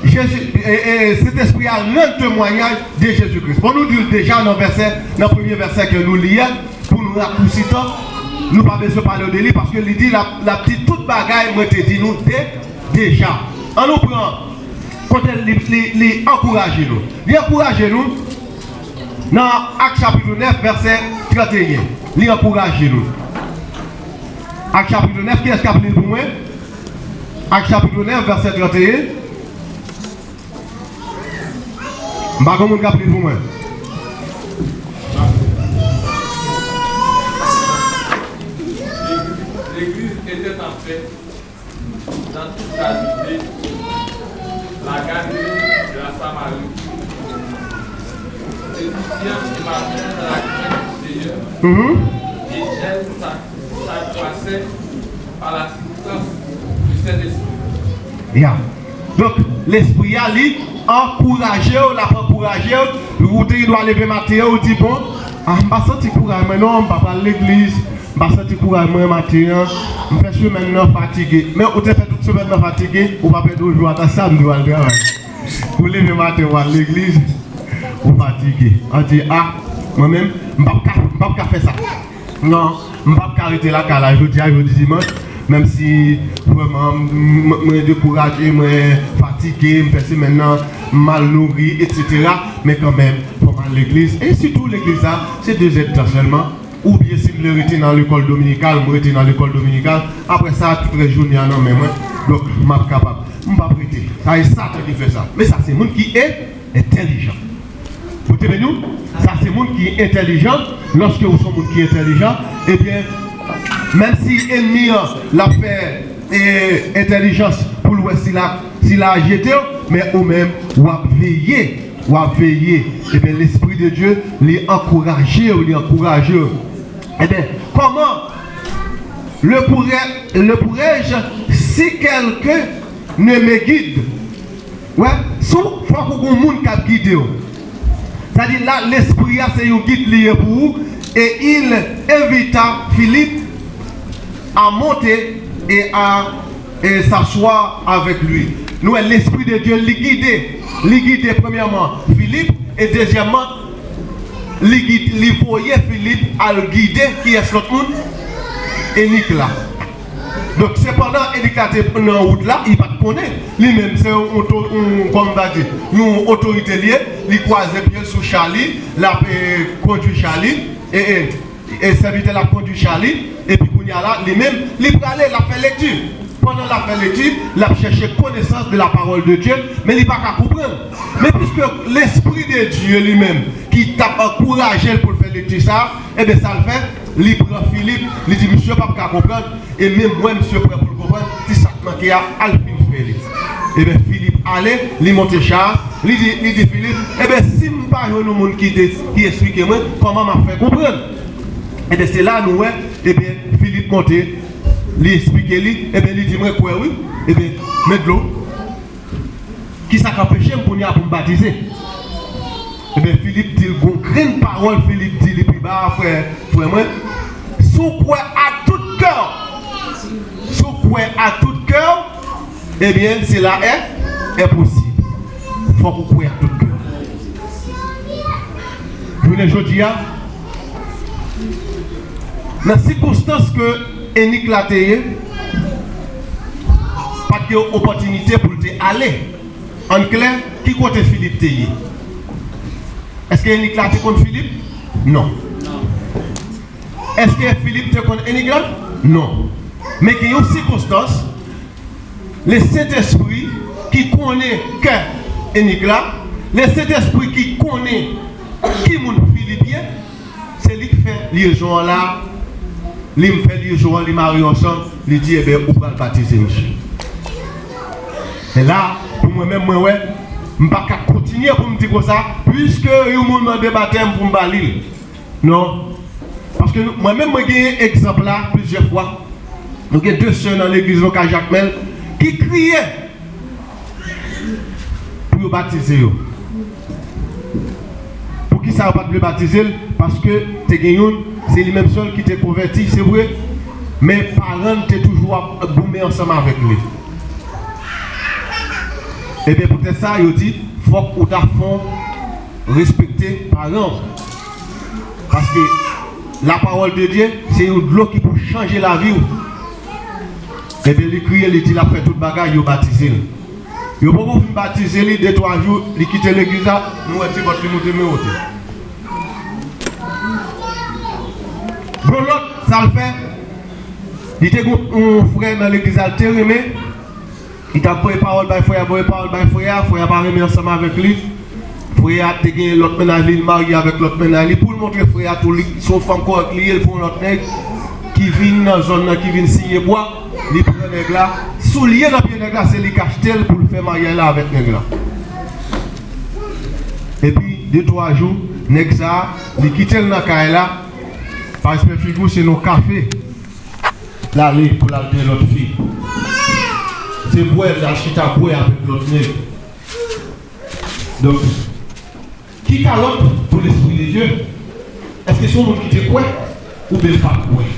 Jezi, e, e, Sentespri a rann temwayaj de Jezi Kris. Bon, nou di l deja nan vèsè, nan premye vèsè ke nou li a, pou nou rakousi tan, nou pa bezwen pale de li, paske li di, l ap, l ap di tout bagay mwen te di nou de, deja. Ann nou pran kote li, li, li ankouraje nou. Li ankouraje nou nan Ak chapit nèf, vèsè trannteyen. Li ankouraje nou. Ak chapit nèf, kiyès k ap li l pou mwen? Ak chapit nèf, vèsè trannteyen. M pa gen moun k ap li l pou mwen. L'église était en paix dans toute la Judée, la Galilée et la Samarie. Des étudiants et marchèrent dans la crainte du Seigneur, Mhm. et elle s'a-, s'accroissait par la Ya. Donk, Lespri a, li ankouraje w, l ap ankouraje w. Ou te gen dwa leve maten an, ou di, "Bon, ah, m pa santi kouraj mwen non, m pa pral legliz, m pa santi kouraj mwen maten an, m fè semèn nan fatige." Men ou te fè tout semèn nan fatige, ou pa pèdi yon jou ata samdi w al travay. Ou leve maten, w al legliz, ou fatige. An di, "Ah, mwen menm, m p ap ka, m p ap ka fè sa." Non, m p ap ka rete lakay la jodi a, jodi dimanch, menm si vrèman m, m, mwen dekouraje, mwen fatige, m fè semèn nan, m mal nouri, etsetera. Men kanmenm, fò m al legliz. E sitou legliz la, se de zèdtan sèlman. Oubyen si m vle rete nan lekòl dominikal, m rete nan lekòl dominikal. Apre sa, tout rès jounen an nan men mwen. Donk, m ap kapab. M p ap rete. Sa e Satan ki fè sa. Men sa se moun ki e entèlijan. Bondye beni w. Sa se moun ki entèlijan. Lòske ou se yon moun ki entèlijan, ebyen, menm si ènmi an l ap fè, e, entèlijans pou l wè si l a, si l a jete w, men ou menm, w ap veye. W ap veye. Ebyen, Lespri de Dye, li ankouraje w, li ankouraje w. Ebyen, comment le pourrais, le pourrais-je si quelqu'un ne me guide? Wè, si w, fòk ou gon moun k ap gide w. Sa di la, Lespri a se yon gid li ye pou ou. Et il invita Philippe à monter et à, et s'asseoir avec lui. Nou wè, Lespri de Dye, li gide, li gide premyèman Filip, e dezyèmman, Li gid, li voye Filip al gide kiyès lòt moun? Enik la. Donk, sepandan Enik la te nan wout la, li pa t konnen. Li menm, se yon, yon, yon, kòman m ta di, yon otorite li ye. Li kwaze pye l sou cha li, l ap, e, kondui cha li, e, e, e sèvitè l ap kondui cha li, epi kounye a la, li menm, li prale, l ap fè lekti. Pandan l ap fè lekti, l ap chèche konesans de la parole de Dieu, men li pa ka konprann. Men piske Lespri de Dye li menm ki t ap ankouraje l pou l fè lekti sa a, ebyen, sa l fè, li pran Filip, li di, "Misye p ap ka konprann, e menm mwen, misye prè pou l konprann, ti sa k manke a, al fin fè li." Ebyen, Filip ale, li monte cha a, li di, li di Filip, "Ebyen, si m pa jwenn yon moun ki te, ki esplike mwen, kòman m ap fè konprann?" Ebyen, se la nou wè, ebyen, Filip monte, li esplike li, ebyen, li di, "Mwen kwè, wi." Ebyen, men dlo. Kisa k anpeche m kounye a pou m batize? Ebyen, Filip di l, "Gon grenn pawòl," Filip di li pi ba a, frè, frè mwen, "si w kwè a tout kè w, si w kwè a tout kè w, ebyen, cela est, est possible." Fòk ou kwè a tout kè w. Jounen jodi a, nan sikonstans ke Enik la te ye, pa t gen opòtinite pou l te ale. An klè, ki kote Filip te ye? Èske Enik la te konn Filip? Non. Èske Filip te konn Enik la? Non. Men gen yon sikonstans, Lesentespri ki konnen kè Enik la, Lesentespri ki konnen ki moun Filip ye, se li k fè lyezon an la. Li m fè lyezon an, li mare yo ansanm, li di, "Ebyen, ou pral batize, mesye." E la, pou mwen menm, mwen wè, m pa ka kontinye pou m di konsa, piske yon moun mande batèm pou m ba li l. Non. Paske nou, mwen menm, mwen genyen egzanp la plizyè fwa. Nou gen de sè nan legliz lokal Jakmèl ki kriye pou yo batize yo. Poukisa yo pa t vle batize l? Paske te gen youn, se li menm sèl ki te konvèti, se vre, men paran l te toujou ap goumen ansanm avèk li. Ebyen, poutèt sa, yo di, fòk ou ta fè w respekte paran w. Paske la parole de Dieu, se yon dlo ki pou chanje lavi w. Ebyen, li kriye, li di l ap fè tout bagay, yo batize l. Yo poko fin batize li, de twa jou, li kite legliz la, nou wè ti vant li moute, men wote. Bon, lòt, sa l fè, li te gen yon frè nan legliz la, l te renmen, li t ap voye pawòl bay frè a, voye pawòl bay frè a, frè a pa renmen ansanm avèk li. Frè a te gen lòt mennaj li, li marye avèk lòt mennaj li. Pou l montre frè a tou li se yon fanm kòrèk li ye, l pran yon lòt nèg ki vin nan zòn nan, ki vin siye bwa, li pran nèg la. Soulye nan pye nèg la, se li k achte l pou l fè maryaj la avèk nèg la. Epi, de twa jou, nèg sa a, li kite l nan kay la, pa respè figi w, se nan kafe l ale pou l al gen lòt fi. Se bwè, l al chita bwè avèk lòt nèg. Donk, ki kalòt pou Lespri de Dye? Èske se yon moun ki te kwè oubyen l pa t kwè?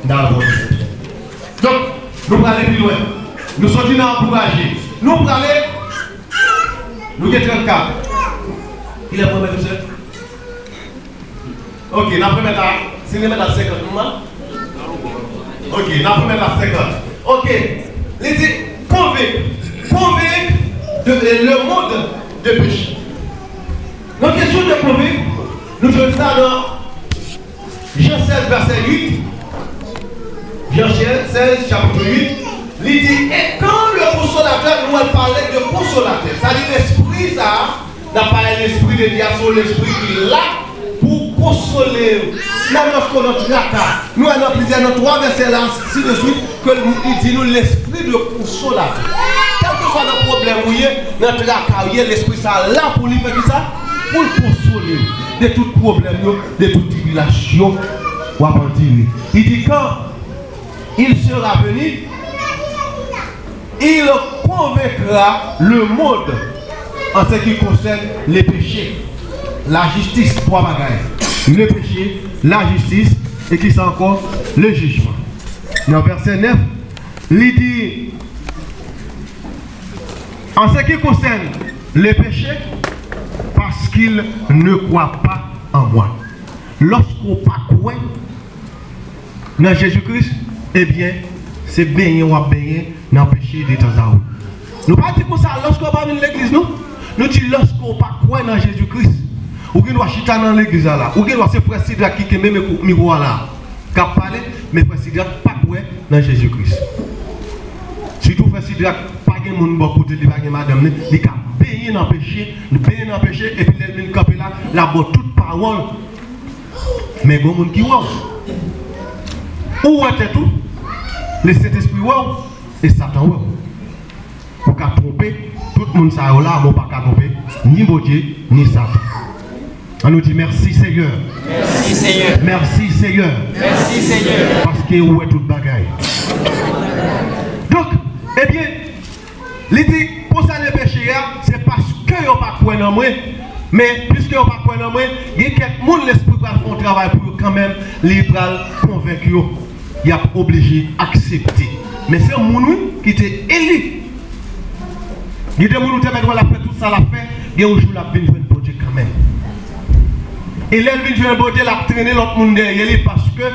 N a avanse. Donk, nou prale pi lwen. Nou soti nan ankouraje. Nou prale, nou gen trannkat. Kilè mwen mèt, mesye? Ok, n ap remèt a, si n remèt a senkant, m a? Ok, n ap remèt a senkant. Ok, li di, convainc, convainc de, le monde de péché. Nan kesyon de convainc, nou jwenn sa nan Jan sèz, vèsè uit. Jan sèz, chapit uit, li di, et quand le Consolateur, nou al pale de Konsolatè, sa di Lespri sa a, n ap pale Lespri de Dye a, se yon Lespri ki la pou konsole w. Nan lòske w nan traka, nou wè nan plizyè, nan twa vèsè la, si de suit, ke l, li di nou Lespri de Konsolatè. Kèlkeswa nan pwoblèm ou ye, nan traka ou ye, Lespri sa a la pou li fè kisa? Pou l konsole w de tout pwoblèm yo, de tout tribilasyon w ap andire. Li di, quand il sera venu, il convaincra le monde en ce qui concerne les péchés, la justice, twa bagay. Le péché, la justice, e kisa ankò? Le jugement. Nan vèsè nèf, li di, en ce qui concerne les péchés, parce qu'il ne croit pas en moi. Lòske w pa kwè nan Jezi Kris, ebyen, se benyen w ap benyen nan peche detanzawou. Nou pa di konsa lòske w pa vin legliz, non. Nou di lòske w pa kwè nan Jezi Kris. Ou gen dwa chita nan legliz la la. Ou gen dwa se frè Sidrak ki kenbe mikwo, mikwo a la, k ap pale, men frè Sidrak pa kwè nan Jezi Kris. Sitou frè Sidrak pa gen moun bò kote li, pa gen madanm li, li ka benyen nan peche, li benyen nan peche, epi lè l vin kanpe la, l ap ba w tout pawòl. Men gen moun ki wè w. Ou wè tèt ou, Lesentespri wè w, e Satan wè w. Ou ka twonpe tout moun sa yo la, men w pa ka twonpe ni Bondye, ni Satan. An nou di, mèsi Seyè. Mèsi Seyè. Mèsi Seyè. Mèsi Seyè. Paske ou wè tout bagay. Donk, ebyen, li di, konsène peche a, se paske yo pa kwè nan mwen. Men, piske yo pa kwè nan mwen, gen kèk moun Lespri pral fè yon travay pou yo kanmenm, li pral konvenk yo. Y ap oblije aksepte. Men se yon moun, wi, ki te eli. Gen de moun ou te mèt wè l ap fè tout sa l ap fè, gen yon jou l ap vin jwenn Bondye kanmenm. E lè l vin jwenn Bondye, l ap trennen lòt moun dèyè li, paske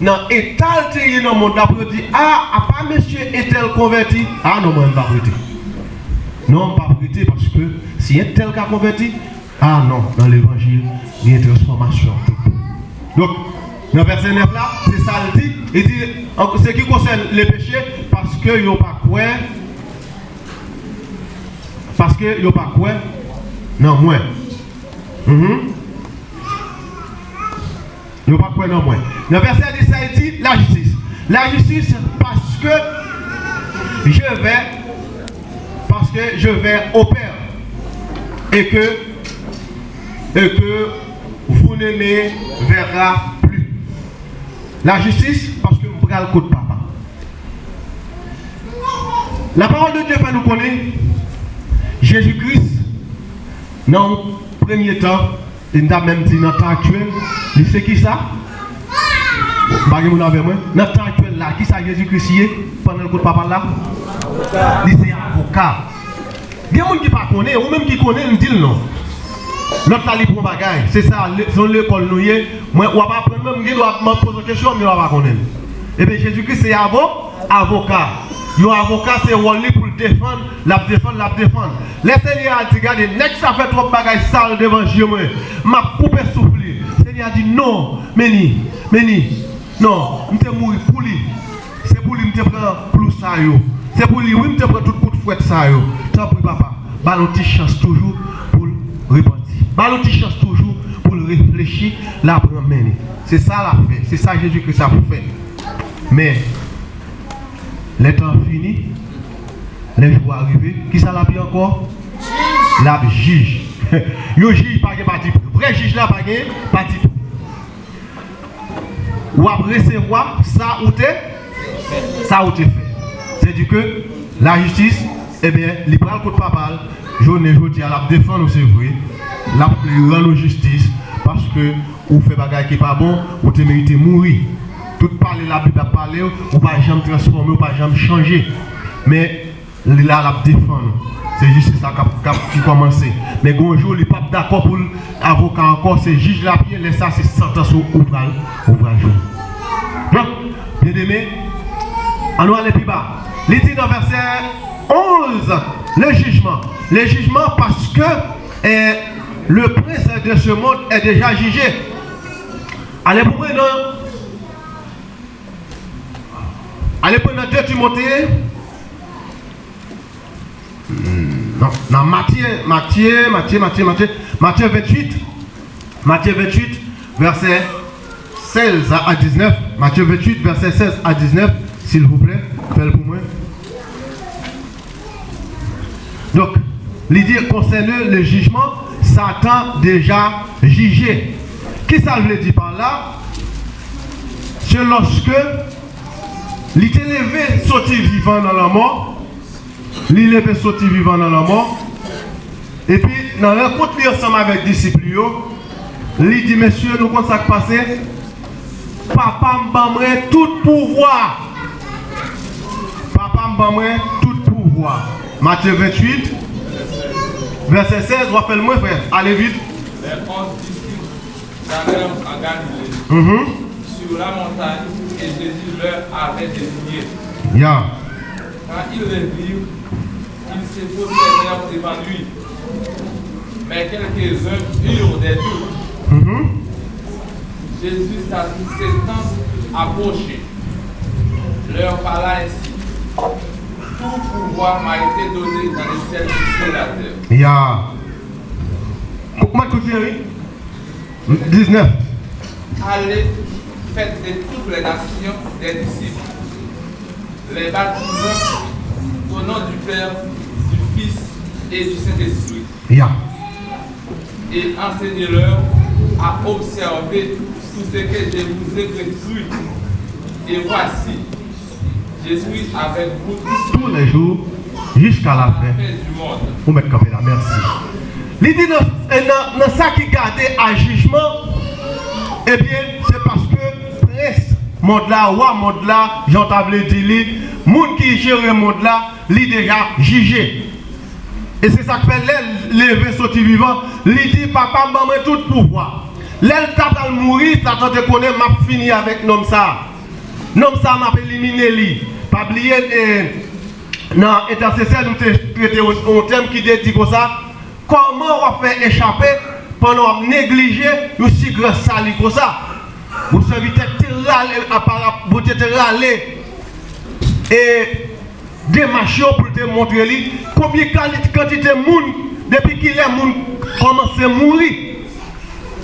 nan eta l te ye nan mond la, pou yo di, a, apa mesye entèl konvèti, a non, mwen, m p ap rete. Non, m p ap rete, paske si entèl ka konvèti, a non, nan levanjil, gen transfòmasyon tout bon. Donk, nan vèsè nèf la, se sa l di, li di, an se ki konsène le peche, paske yo pa kwè, paske yo pa kwè nan mwen. Mhm. Yo pa kwè nan mwen. Nan vèsè dis la, li di, lajistis. Lajistis, paske je vais, paske je vais au Père, et que, et que vous ne me verra plus. Lajistis, paske m pral kot Papa. La parole de Dieu fè nou konnen Jezi Kris, nan yon premye tan, e n ta menm di nan tan aktyèl, li se kisa? Pa gen moun avè mwen. Nan tan aktyèl la, kisa Jezi Kris ye pandan l kot Papa l la? Li se avoka. Gen moun ki pa konnen, ou menm ki konnen, m di l non. Lòt la, li pran bagay. Se sa, le- se yon lekòl nou ye. Mwen, w ap aprann mwen, m gen dwa ap poze w kesyon, men w ap pa konnen l. Ebyen, Jezi Kris se avo, avoka. Yon avoka, se wòl li pou l defann, l ap defann, l ap defann. Lè Senyè a di, gade, nèg sa fè twòp bagay sal devan je mwen, m ap koupe souf li. Senyè a di, non, men ni, men ni. Non, m te mouri pou li. Se pou li m te pran klou sa yo. Se pou li, wi, m te pran tout kout fwèt sa yo. Tanpri, Papa, ba l yon ti chans toujou pou l repanti. Ba l yon ti chans toujou pou l reflechi, l ap renmen li. Se sa l ap fè. Se sa Jezi Kris ap fè. Men, lè tan an fini, lè jou a rive, kisa l ap ye ankò? L ap jij. Yon jij pa gen pati pri. Vrè jij la pa gen pati pri. W ap resevwa sa ou te, sa ou te fè. Se di ke lajistis, ebyen, li pral kot Papa l, jounen jodi a, l ap defann ou, se vre. L ap rann ou jistis, paske ou fè bagay ki pa bon, ou te merite mouri. Tout pale Labib ap pale w, ou pa janm transfòme, ou pa janm chanje. Men, li la, l ap defann ou. Se jistis la k ap, k ap, ki kòmanse. Men gon jou, li p ap dakò pou l avoka ankò, se jij l ap ye, lè sa, se santans ou, ou pral, ou pral jwenn. Donk, byeneme, ann nou ale pi ba. Li di nan vèsè onz, le jijman. Le jijman, paske, eh, le prince de ce monde est déjà jugé. Ale pou mwen nan, ale pou mwen nan de Timote, Hmm, non, nan Matye, Matye, Matye, Matye, Matye, Matye venntuit, Matye venntuit, vèsè sèz a, a diznèf, Matye venntuit, vèsè sèz a diznèf, silvouplè, fè l pou mwen. Donk, li di, konsène le jijman, Satan deja jije. Kisa l vle di pa la? Se lòske li te leve soti vivan nan lanmò, Li leve soti vivan nan lanmò. Epi, nan rankont li ansanm avèk disip li yo, li di, mesye, nou konn sa k pase? Papa m ban mwen tout pouvwa. Papa m ban mwen tout pouvwa. Matye venntuit, vèsè sèz, w ap fè l mwen, frè. Ale vit. Gadarèn an Galilée, Mhm. sur la montagne, et Jésus leur avait désigné. Ya. Quand ils le virent, ils se prosternèrent devant lui. Mais quelques-uns eurent des doutes. Mhm. Jésus s'étant approché, leur parla ainsi. Tout pouvoir m'a été donné dans le ciel et sur la terre. Ya. Kouman tout gen, wi? Diznèf. Allez, faites de toutes les nations des disciples, les baptisant au nom du Père, du Fils et du Saint-Esprit. Ya. Et enseignez-leur à observer tout ce que je vous ai prescrit. Et voici, je suis avec vous tous les jours jusqu'à la fin du monde. Ou mèt kanpe la, mèsi. Li di nan, nan, nan sa ki gade a jijman, ebyen, se paske prens mond la, wa mond la, jan w ta vle di li, moun ki jere mond la, li deja jije. E se sa k fè lè l leve soti vivan, li di, "Papa, ban mwen tout pouvwa." Lè l ta pral mouri, Satan te konnen, "M ap fini avèk nonm sa a. Nonm sa a, m ap elimine li." Pa bliye, e, nan entèsesè, nou te trete yon, yon tèm ki te di konsa, kòman w ap fè echape pandan w ap neglije yon si gran sali konsa? Yon sèvitè te rale, aparan, Bondye te rale, e, demach yo pou l te montre li konbyen kali-, kantite moun, depi kilè moun kòmanse mouri,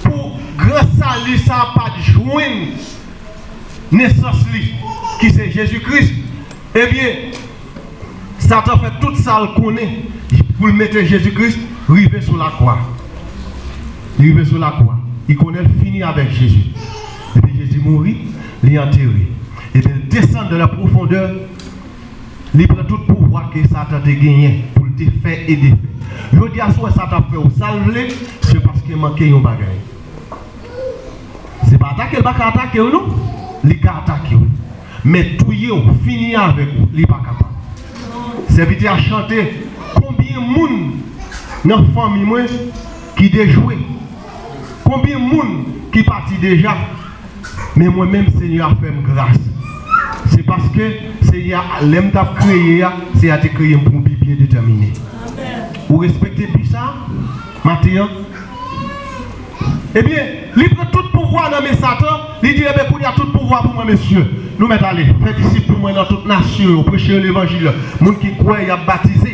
pou gran sali sa a pa t jwenn nesans li, ki se Jezi Kris. Ebyen, Satan fè tout sa l konnen pou l mete Jezi Kris rive sou lakwa. Li rive sou lakwa. Li konnen l fini avèk Jezi. Epi Jezi mouri, li antere. Epi l desann nan la pwofondè. Li pran tout pouvwa ke Satan te genyen pou l te fè e defè. Jodi a, si w wè Satan ap fè w sa l vle, se paske manke yon bagay. Se pa atake l pa ka atake w, non. Li ka atake w. Men touye w, fini avèk ou, li pa kapab. Sèvitè a chante, konbyen moun nan fanmi mwen ki dejwe? Konbyen moun ki pati deja? Men mwen menm, Senyè a fè m gras. Se paske Senyè a, lè m t ap kreye a, Senyè a te kreye m pou yon bi byen detèmine. Ou respekte bi sa a, maten an? Ebyen, li pran tout pouvwa nan men Satan, li di, "Ebyen, kounye a tout pouvwa pou mwen, mesye. Nou mèt ale, fè disip pou mwen nan tout nasyon yo, preche yo levanjil la. Moun ki kwè, y ap batize.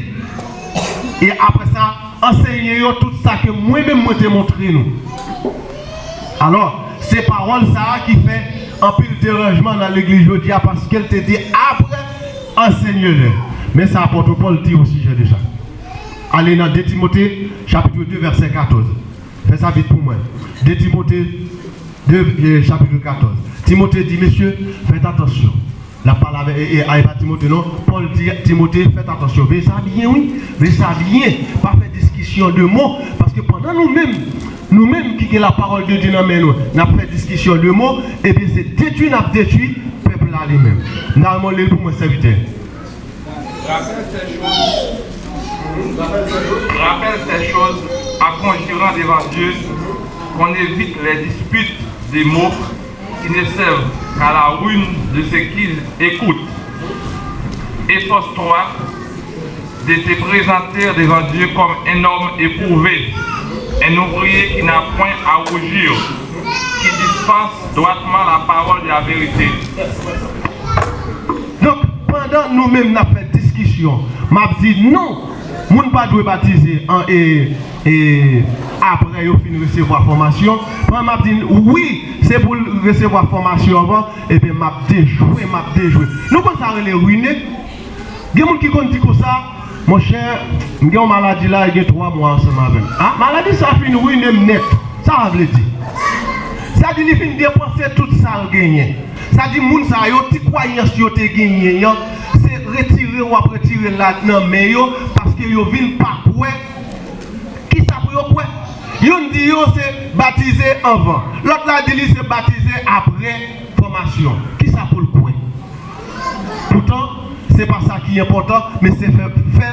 E apre sa, ansenye yo tout sa ke mwen menm mwen te montre nou." Alò, se pawòl sa a ki fè anpil deranjman nan legliz jodi a, paske l te di, "Apre, ansenye lè." Men sa apòt Pòl di osijè de sa. Ale nan de Timote, chapit de, vèsè katòz. Fè sa vit pou mwen. De Timote de, e, chapit katòz. Timote di, "Mesye, fèt atansyon." L ap pale avèk, e, e, a, e pa Timote, non. Pòl di Timote, "Fèt atansyon." Veye sa byen, wi. Veye sa byen. Pa fè diskisyon de mo. Paske pandan nou menm, nou menm ki gen lapawòl de Dye nan men nou, n ap fè diskisyon de mo, ebyen, se detwi n ap detwi pèp la li menm. N a remon li pou mwen, sèvitè. Rappelle ces choses, rappelle ces choses en conjurant devant Dieu qu'on évite les disputes de mots qui ne servent qu'à la ruine de ceux qui écoutent. Efforce-toi de te présenter devant Dieu comme un homme éprouvé, un ouvrier qui n'a point à rougir, qui dispense droitement la parole de la vérité. Donk, pandan nou menm n ap fè diskisyon, m ap di non, moun pa dwe batize an, e, e, apre yo fin resevwa fòmasyon. Pandan m ap di wi, se pou l resevwa fòmasyon anvan, ebyen, m ap dejwe, m ap dejwe. Nou konn sa rele rine? Gen moun ki konn di konsa, "Monchè, m gen yon maladi la, e gen twa mwa ansanm avè m." A, maladi sa fin rine m nèt. Sa sa vle di? Sa di li fin depanse tout sa l genyen. Sa di moun sa yo, ti kwayans yo te genyen an, se retire w ap retire l la nan men yo, paske yo vin pa kwè. Kisa pou yo kwè? Youn di yo se batize anvan. Lòt la di li se batize apre fòmasyon. Kisa pou l kwè? Poutan, se pa sa ki enpòtan, men se fè, fè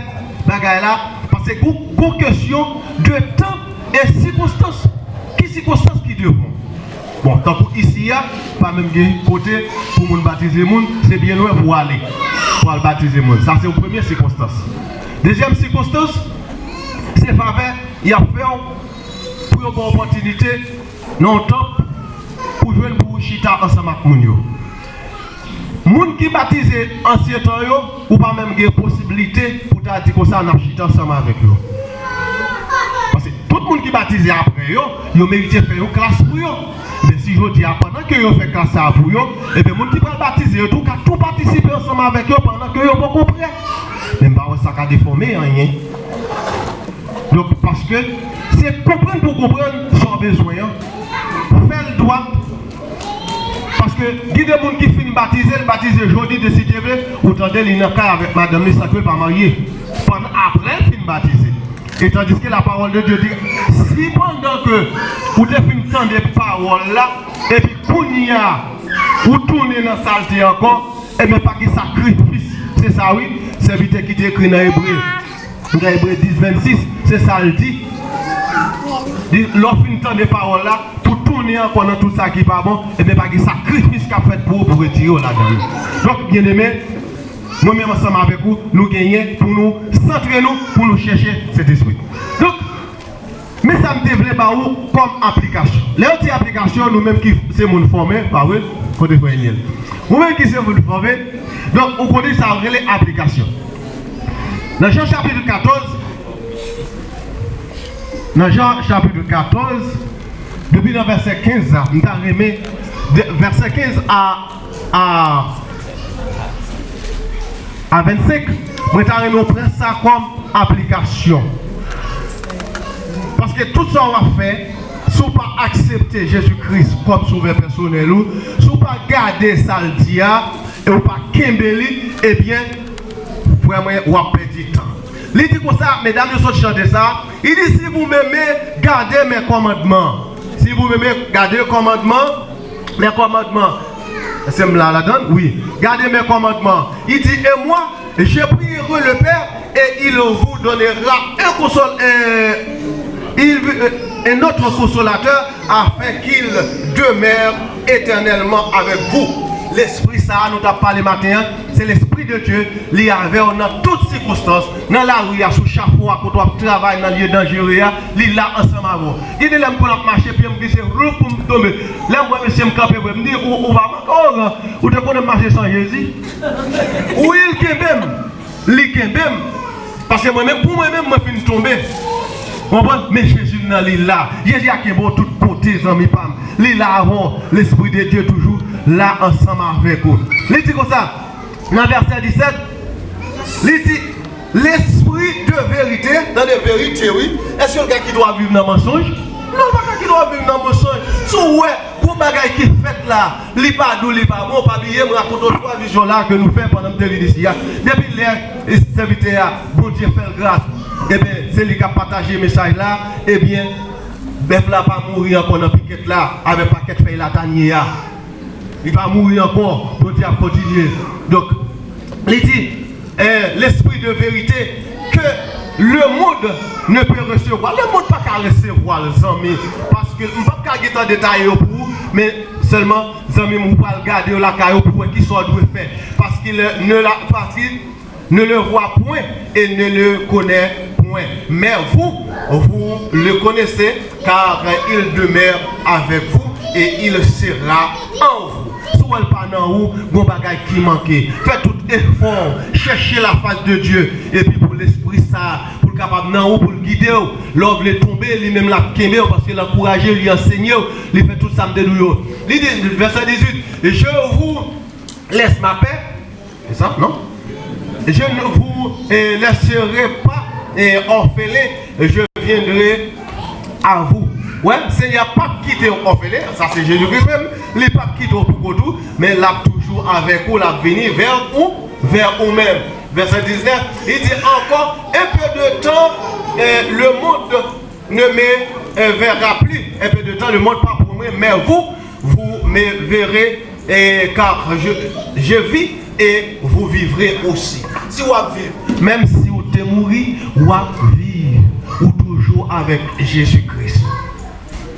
bagay la, paske gon, gon kesyon de tan e sikonstans. Ki sikonstans ki devan? Bon, tankou isi a, pa menm gen kote pou moun batize moun, se byen lwen pou w ale, pou al batize moun. Sa se yon premye sikonstans. Dezyèm sikonstans, se favè y ap fè w pou yo ba w opòtinite nan yon tanp pou jwenn pou w chita ansanm ak moun yo. Moun ki batize ansyen tan yo, ou pa menm gen posiblite pou ta di konsa n ap chita ansanm avèk yo. Paske tout moun ki batize apre yo, yo merite fè yon klas pou yo. Men si jodi a, pandan ke yo fè klas sa a pou yo, ebyen moun ki pral batize yo tou ka tou patisipe ansanm avèk yo pandan ke yo poko prè. Men m pa wè sa ka defòme anyen. Donk, paske se konprann pou konprann sa w bezwen an. Fè l dwat. Paske gen de moun ki fin batize, l batize jodi, de si Dye vle, ou tande li nan kay avèk madanm li san ke l pa marye. Pandan apre l fin batize. E tandiske la parole de Dieu di, si pandan ke ou te fin tande pawòl la, epi kounye a, ou tounen nan salte ankò, ebyen pa gen sakrifis. Se sa wi, sèvitè ki te ekri nan Ebre. Nan Ebre dis vennsis, se sa l di. Li, lè w fin tande pawòl la, pou tounen ankò nan tout sa ki pa bon, ebyen pa gen sakrifis k ap fèt pou ou pou retire w ladan l. Donk, byeneme, mwen menm ansanm avèk ou, nou genyen pou nou santre nou, pou nou chèche Sentespri. Donk, men sa m te vle ba ou kòm aplikasyon. Lè yo di aplikasyon, nou menm ki se moun fòme, pa vre? Kote frè Eniel? Ou menm ki se moun fòme, donk ou konnen sa yo rele aplikasyon. Nan Jan chapit katòz, nan Jan chapit katòz, depi nan vèsè kenz la, m ta renmen, de, vèsè kenz a, a, a vennsenk, mwen ta renmen w pran sa kòm aplikasyon. Paske tout sa w ap fè, si w pa aksepte Jezi Kris kòm sovè pèsonèl ou, si w pa gade sa l di a, e w pa kenbe li, ebyen, frè mwen, w ap pèdi tan. Li di konsa, medam yo sot chante sa, li di, si vous m'aimez, gardez mes commandements. Si vous m'aimez, gardez commandements, mes commandements. Èske m la ladan l? Wi. Gardez mes commandements. Il dit, et moi, je prierai le Père, et il vous donnera un consol-, un, il, un autre consolateur, afin qu'il demeure éternellement avec vous. Lespri sa a nou t ap pale maten an, se Lespri de Dye, li avè w nan tout sikonstans, nan lari a, sou chafo a, kote w ap travay, nan lye danjere a, li la ansanm avè w. Gen de lè m konn ap mache, pye m glise, vloup, pou m tonbe. Lè m wè mesye m kanpe vre, m di, ou, ou pa manke, ou, ou te konnen m mache san Jezi. Wi, l kenbe m. Li kenbe m. Paske mwen menm, pou mwen menm, mwen fin tonbe. Konprann? Men Jezi m nan, li la. Jezi a kenbe w tout kote, zanmi pa m. Li la avè w. Lespri de Dye toujou la ansanm avèk ou. Li di konsa, nan vèsè disèt, li di, Lespri de verite, tande, verite, wi. Èske l ka kite w ap viv nan mansonj? Non, l pa ka kite w ap viv nan mansonj. Si w wè, gwo bagay ki fèt la, li pa dou, li pa bon, pa bliye, m rakonte w twa vizyon la ke nou fè pandan m te vin isi a. Depi lè, e, sèvitè a, Bondye fè l gras, ebyen, se li k ap pataje mesaj la, ebyen, bèf la pa mouri ankò nan pikèt la, avèk pakèt fèy latanye a. Li pa mouri ankò, Bondye ap kontinye. Donk, li di, eh, l'esprit de vérité que le monde ne peut recevoir. Lemonn pa ka resevwa l, zanmi. Paske m p ap ka gentan detaye yo pou ou, men sèlman, zanmi m, ou pral gade yo lakay ou pou wè kisa w dwe fè. Paske le, ne la, paske ne le voit point et ne le connaît point. Mais vous, vous le connaissez, car il demeure avec vous et il sera en vous. Si w wè l pa nan ou, gon bagay ki manke. Fè tout efò, chèche la face de Dieu, epi pou Lespri sa, pou l kapab nan ou, pou l gide w. Lè w vle tonbe, li menm l ap kenbe w, paske l ankouraje w, li ansenye w, li fè tout sa m te di w yo. Li di, vèsè dizuit, Je vous laisse ma paix. E sa, non? Je ne vous, eh, laisserai pas, eh, orphelin, je viendrai à vous. Wè, Senyè p ap kite w òfelen, sa se Jezi Kris menm, li p ap kite w pou kont ou, men l ap toujou avèk ou, l ap vini vè ou, vè ou menm. Vèsè diznèf, li di ankò, un peu de temps, eh, le monde ne me, eh, verra plus. Un peu de temps, le monde pa pou mwen, mais vous, vous me verrez, eh, car je, je vis et vous vivrez aussi. Si w ap viv, menm si w te mouri, w ap viv. Ou toujou avèk Jezi Kris.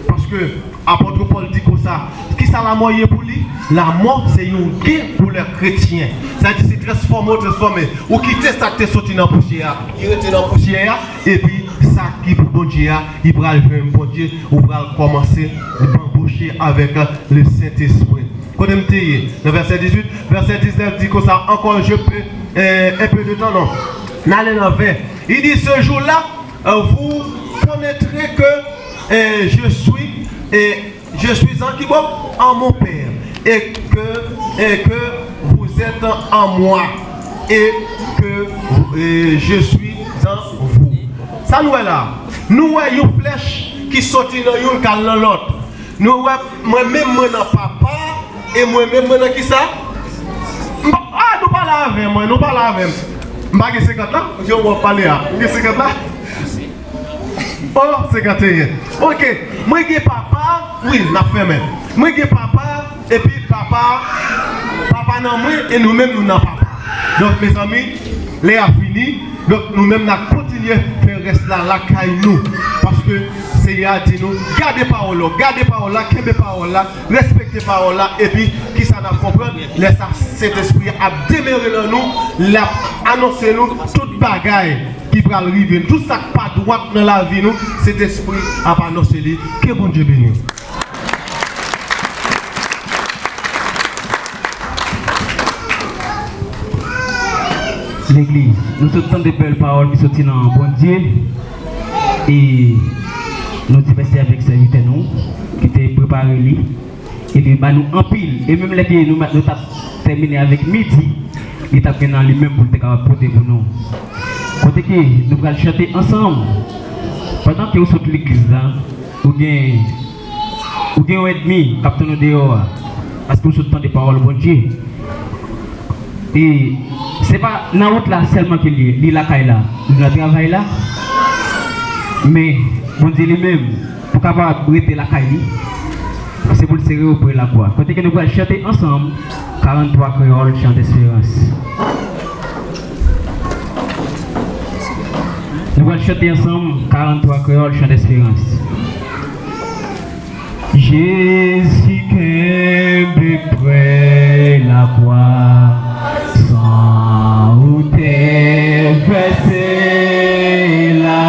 Paske Apot Pòl di konsa, kisa lanmò ye pou li? Lanmò se yon gen pou lè kretyen. Sa di se transfòme w transfòme. Ou kite sa k te soti nan pousyè a. Ki rete nan pousyè a, epi sa ki pou Bondye a, li pral jwenn Bondye, ou pral kòmanse banboche avèk le Sentespri. Kote m te ye? Nan vèsè dizuit, vèsè diznèf di konsa, encore je peux, euh, un peu de temps, non. N ale nan ven. Il dit, ce jour-là, euh, vous connaîtrez que, euh, je suis, euh, je suis en qui bon? En mon Père, et que, et que vous êtes en moi, et que, euh, je suis en vous. Sa nou wè la? Nou wè yon flèch ki soti nan youn k al nan lòt. Nou wè, mwen menm mwen nan Papa, e mwen menm mwen nan kisa? M pa, ah, nou pale avè mwen, nou pale avè m. M pa gen senkant la? Jan w ap pale a, m gen senkant la? Oh, senkanteyen. Ok, mwen gen Papa, wi, n ap fèmen. Mwen gen Papa, epi Papa, Papa nan mwen, e nou menm nou nan Papa. Donk, mezanmi, lè a fini, donk nou menm n ap kontinye fè rès la lakay nou. Paske Seyè a di nou, gade pawòl la, gade pawòl la, kenbe pawòl la, respekte pawòl la, epi kisa n ap konprann? Lè sa, Sentespri a ap demere nan nou, l ap anonse nou tout bagay ki pral rive n. Tout sa k pa dwat nan lavi nou, Sentespri ap anonse li. Ke Bondye beni w. Legliz, nou sot tande bèl pawòl ki soti nan Bondye. E nou di mèsi avèk sèvitè nou ki te prepare li. E li ba nou anpil. E menm lè ke nou, nou t ap tèmine avèk midi, li t ap gen nan li menm pou l te kapab pote pou nou. Kote ke nou pral chante ansanm. Pandan ke ou sot legliz la, ou gen, ou gen yon ènmi k ap tann ou deyò a. Paske ou sot tande pawòl Bondye. E se pa nan wout la sèlman ke li ye, li lakay la, li nan travay la. Men Bondye li menm, pou kapab rete lakay li, se pou l sere yo pre lakwa. Kote ke nou pral chante ansanm, karant twa Kreyòl, Chan Desperans. Nou pral chante ansanm, karant twa Kreyòl, Chan Desperans. Jezi kenbe pre lakwa, san ou te vèse la,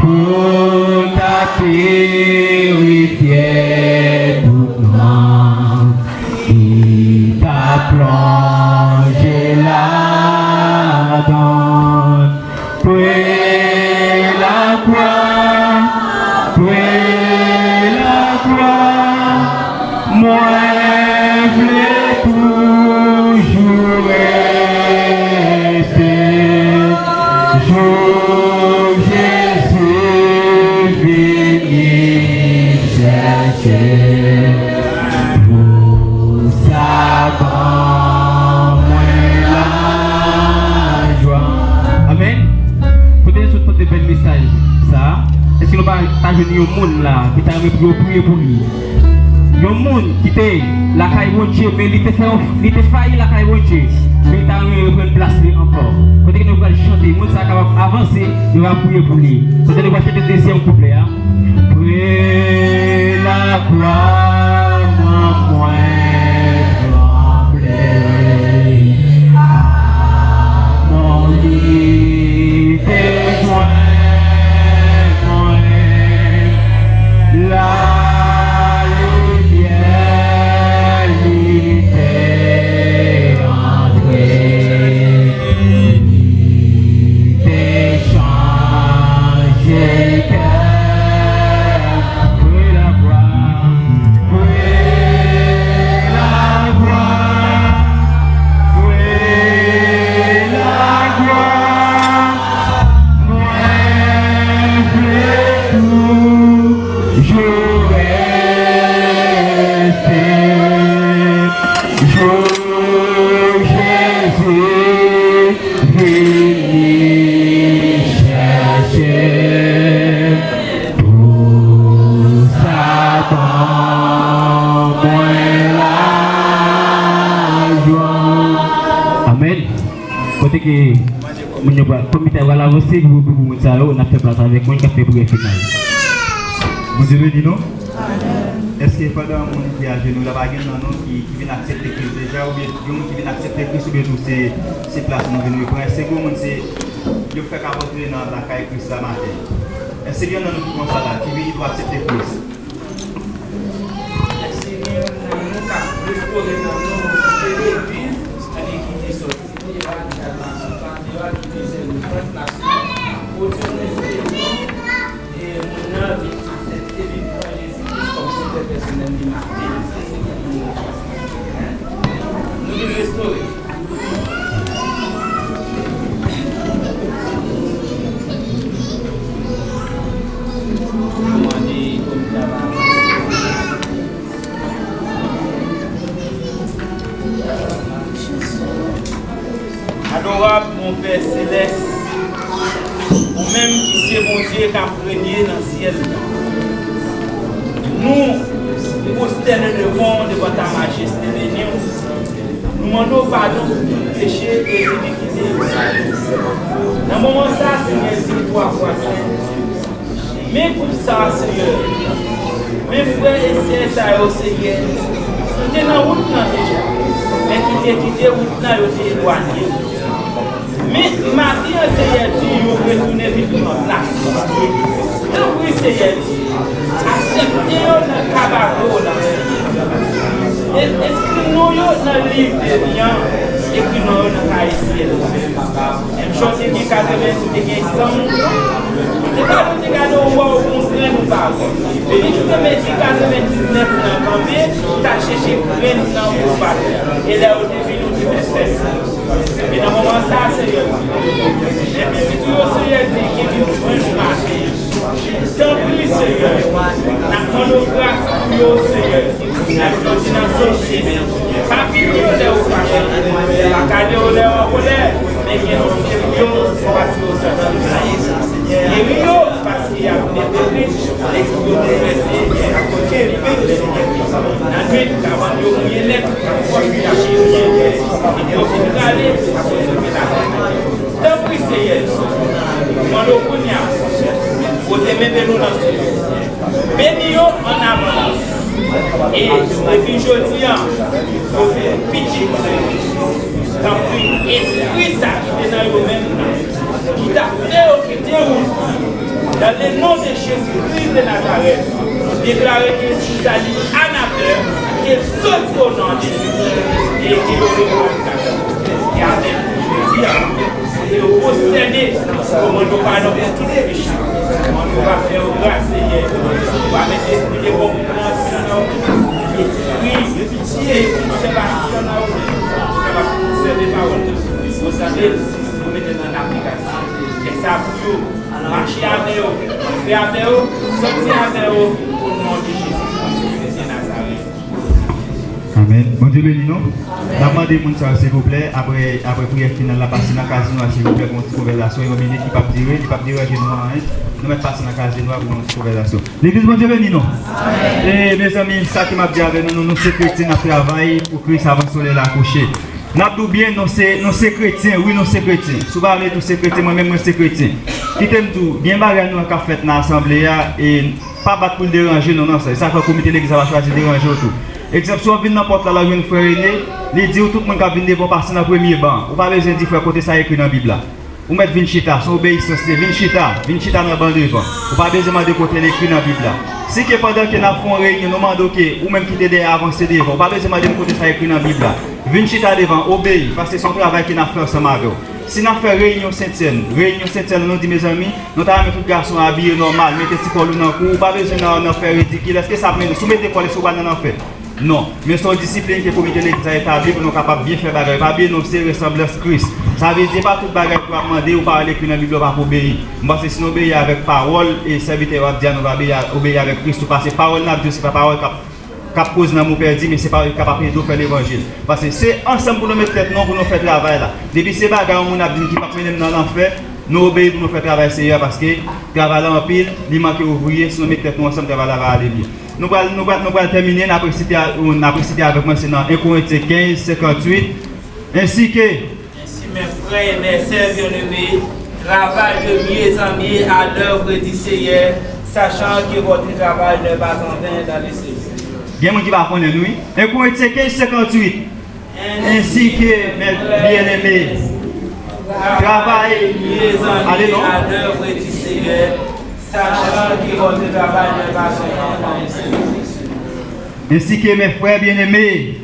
pou ta pirifye tout nanm ki ta plonje ladan. Pre lakwa, pre lakwa, mwen vle toujou rete, jouk Jezi vini chèche. Pou sa ban mwen lajwa. Amèn. Kote nou sot tande bèl mesaj sa a? Èske nou pa ta jwenn yon moun la ki ta renmen pou yo priye pou li? Yon moun ki te lakay Bondye, men li te fè yon, li te fayi lakay Bondye, men li ta renmen reprann plas li ankò. Kote ke nou pral chante, moun sa a kapab avanse, nou va priye pou li. Kote nou pral chante dezyèm kouplè a. Pre lakwa, mwen tranble. Lanmò li te jwenn mwen. Lalimen li te antre. Li te chanje kè. Pre lakwa, pre lakwa, pre lakwa. Mwen vle toujou rete. Jouk Jezi vini chèche, pou sa ban mwen lajwa. Amèn. Kote ke moun yo pral, komite a pral avanse pou, pou, pou moun sa yo, n ap fè plas avèk moun k ap fè priyè final. Bondye beni nou. Èske pandan moun ki ajenou la, pa gen nan nou ki, ki vin aksepte Kris deja, oubyen gen moun ki vin aksepte Kris, oubyen tou se, se plas nou vin repran? Èske gen moun se, yo fèk abandone nan lakay Kris la maten? Èske gen nan nou ki konsa la, ki vini pou aksepte Kris? Èske gen nan nou k ap restore nan nou, se legliz, sètadi ki te sòti? Deyò a ki al mache pa deyò a ki bezwen nou frè nasyon. Bondye, nou espere nou, e moun nan vin aksepte, vin pran Jezi Kris kòm Sovè pèsonèl li maten. Se se ki nou. Nou vin restore. Mwen mande komite a. Adorab Monpè Selès, ou menm ki se Bondye k ap renye nan syèl la, nou pwostène devan w, devan ta majeste beni w. Nou mande w padon pou tout peche e inikite yo. Nan moman sa a, Senyè, di twa fwa sen. Men gwoup sa a, Senyè. Men frè e sè sa yo, Senyè, ki te nan wout lan deja, men ki te kite wout lan, yo te elwanye. Men maten an, Senyè, di yo retounen vin pran plas yo. Tanpri, Senyè, di, aksepte yo nan kabako w la, Senyè. E, eskri non yo nan liv de vi an, ekri non yo nan kaye syèl la. Menm jan w te gen katreven, ou te gen san moun, ou te gade, ou te gade, ou wè, ou konprann, ou pa wè. Vini jouk te mezi katrevendiznèf lan kanpe, ou t al chèche grenn nan ou pa wè. E lè yo te vini, ou te fè fèt. E nan moman sa a, Senyè, men pitit ou yo, Senyè, di, ki vin jwenn ou maten. Tanpri, Senyè, n ap mande w gras pou yo, Senyè. N ap jodi nan sosis. Pa pini yo lè ou fache. Pa kale yo lè ou an kolè. Men gen nou seri yo, se paske ou sòti nan Senyè. Geri yo, paske y ap deperi. Lespri yo boulvèse, y ap kenbe yo, Senyè. Nan nwit, kabann yo mouye nèt, fòs li ap chanje. Yo fin rale, akoz yo fin rale. Tanpri, Senyè, mande w kounye a, poze men de nou nan sye yo. Beni yo an avans. E depi jodi a, yo se pitit ou. Tanpri, espri sa ki te nan yo menm nan, ki t ap fè yo kite wout, dans le nom de Jésus-Christ de Nazareth, nou deklare ke espri sa li anatèm, ke l soti o non de Jezi, e ke yo reprann. E avèk jodi a, se yo pwostène, yo mande w padon pou tout peche. Mande w pa fè yo gras, Senyè. Ou pa mete espri de konprann nan ou. Espri pitye, konsèvasyon nan ou. Ou kapab konsève pawòl ou. Ou tande l, ou mete l an aplikasyon. Fè sa pou yo. Mache avè yo. Antre avè yo. Sòti avè yo. O non de Jezi Kris de Nazarèt. Amèn. Bondye beni nou. N ap mande moun sa yo, silvouplè, apre, apre priyè final la, pase nan kazino a, silvouplè, pou yon ti konvèsasyon, yon minit, li p ap dire, li p ap deranje nou anyen. Nou mèt pase nan kazino a pou yon ti konvèsasyon. Legliz, Bondye beni nou. E, mezanmi, sa ke m ap di avè nou, nou, nou se kretyen, n ap travay pou Kris avan solèy la kouche. N ap di w byen, nou se, nou se kretyen, wi, nou se kretyen. Si w pa vle di w se kretyen, mwen menm, mwen se kretyen. Kite m di w, gen bagay nou wè k ap fèt nan asanble a, e pa bat pou l deranje nou nan sa. E sa fè komite legliz la pa chwazi deranje w tou. Egzanp, si w ap vin nan pòt la, la w jwenn frè Rene, li di w tout moun k ap vin devan w pase nan premye ban an. Ou pa bezwen di, frè, kote sa ekri nan Bib la? Ou mèt vin chita, se obeyisans li ye. Vin chita, vin chita nan ban devan. Ou pa bezwen mande kote l ekri nan Bib la. Si ke pandan ke n ap fè yon reyinyon, nou mande w ke ou menm ki te dèyè avanse devan, ou pa bezwen mande m kote sa ekri nan Bib la. Vin chita devan, obeyi, paske se yon travay ke n ap fè ansanm avè w. Si n ap fè reyinyon Sentsèn, reyinyon Sentsèn la, nou di, mezanmi, nou ta renmen tout gason abiye nòmal, mete ti kòl ou nan kou, ou pa bezwen nan, nan fè ridikil. Èske sa ap mennen, si w mete kòl, èske w pral nan lanfè? Non. Men se yon disiplin ke komite legliz la etabli pou nou kapab byen fè bagay. Pa bliye, nou se resanblans Kris. Sa vle di, pa tout bagay ke w ap mande, ou pa wè l ekri nan Bib la, ou p ap obeyi. M panse si nou obeyi avèk pawòl e sèvitè yo ap di a, nou va obeyi a, obeyi avèk Kris tou, paske pawòl n ap di yo, se pa pawòl k ap k ap koz lanmou pèdi, men se pa yo k ap ede w fè levanjil. Paske se ansanm pou nou met tèt nou, pou nou fè travay la. Depi se bagay yon moun ap di n ki p ap mennen n nan lanfè, nou obeyi pou nou fè travay Seyè a, paske travay la anpil, li manke ouvriye, si nou met tèt nou ansanm, travay la va ale byen. Nou pral, nou pral, nou pral tèmine, n ap resite a, n ap resite avèk mwen, se nan en Korentyen kenz, senkantuit, ensi ke Ainsi, mes frères et mes sœurs bien-aimés, travaillez de mieux en mieux à l'œuvre du Seigneur, sachant que votre travail n'est pas en vain dans le Seigneur. Gen moun ki pa konnen l, wi. Un Corinthiens quinze, cinquante-huit. Ainsi que, mes bien-aimés, travaillez, allez non. À l'œuvre du Seigneur, sachant que votre travail n'est pas en vain dans le Seigneur. Ainsi que, mes frères bien-aimés,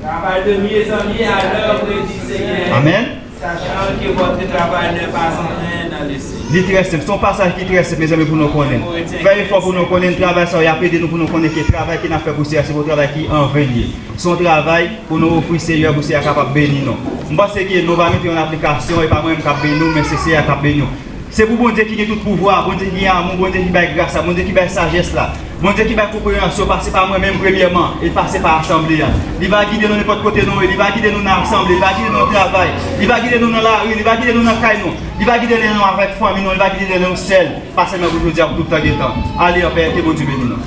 travaillez de mieux en mieux à l'œuvre du Seigneur. Amen. Sachant que votre travail n'est pas en vain dans le Seigneur. Li trè senp. Se yon pasaj ki trè senp, mezanmi, pou nou konnen. Fè efò pou nou konnen travay sa yo, y ap ede nou pou nou konnen ke travay ke n ap fè pou Seyè a, se pa yon travay ki anven li ye. Se yon travay pou nou ofri Seyè a, pou Seyè a kapab beni nou. M panse ke nou va mete yo an aplikasyon, e pa mwen menm k ap beni nou, men se Seyè a k ap beni nou. Se pou Bondye ki gen tout pouvwa, Bondye ki gen amou, Bondye ki bay gras la, Bondye ki bay sajès la, Bondye ki bay konpreyansyon, pase pa mwen menm premyèman, e pase pa asanble a. Li va gide nou nenpòt kote nou ye, li va gide nou nan asanble, li va gide nou nan travay, li va gide nou nan lari, li va gide nou nan kay nou, li va gide nou avèk fanmi nou, li va gide nou sèl, pa sèlman pou jodi a, pou tout tan gen tan. Ale anpè, ke Bondye beni nou.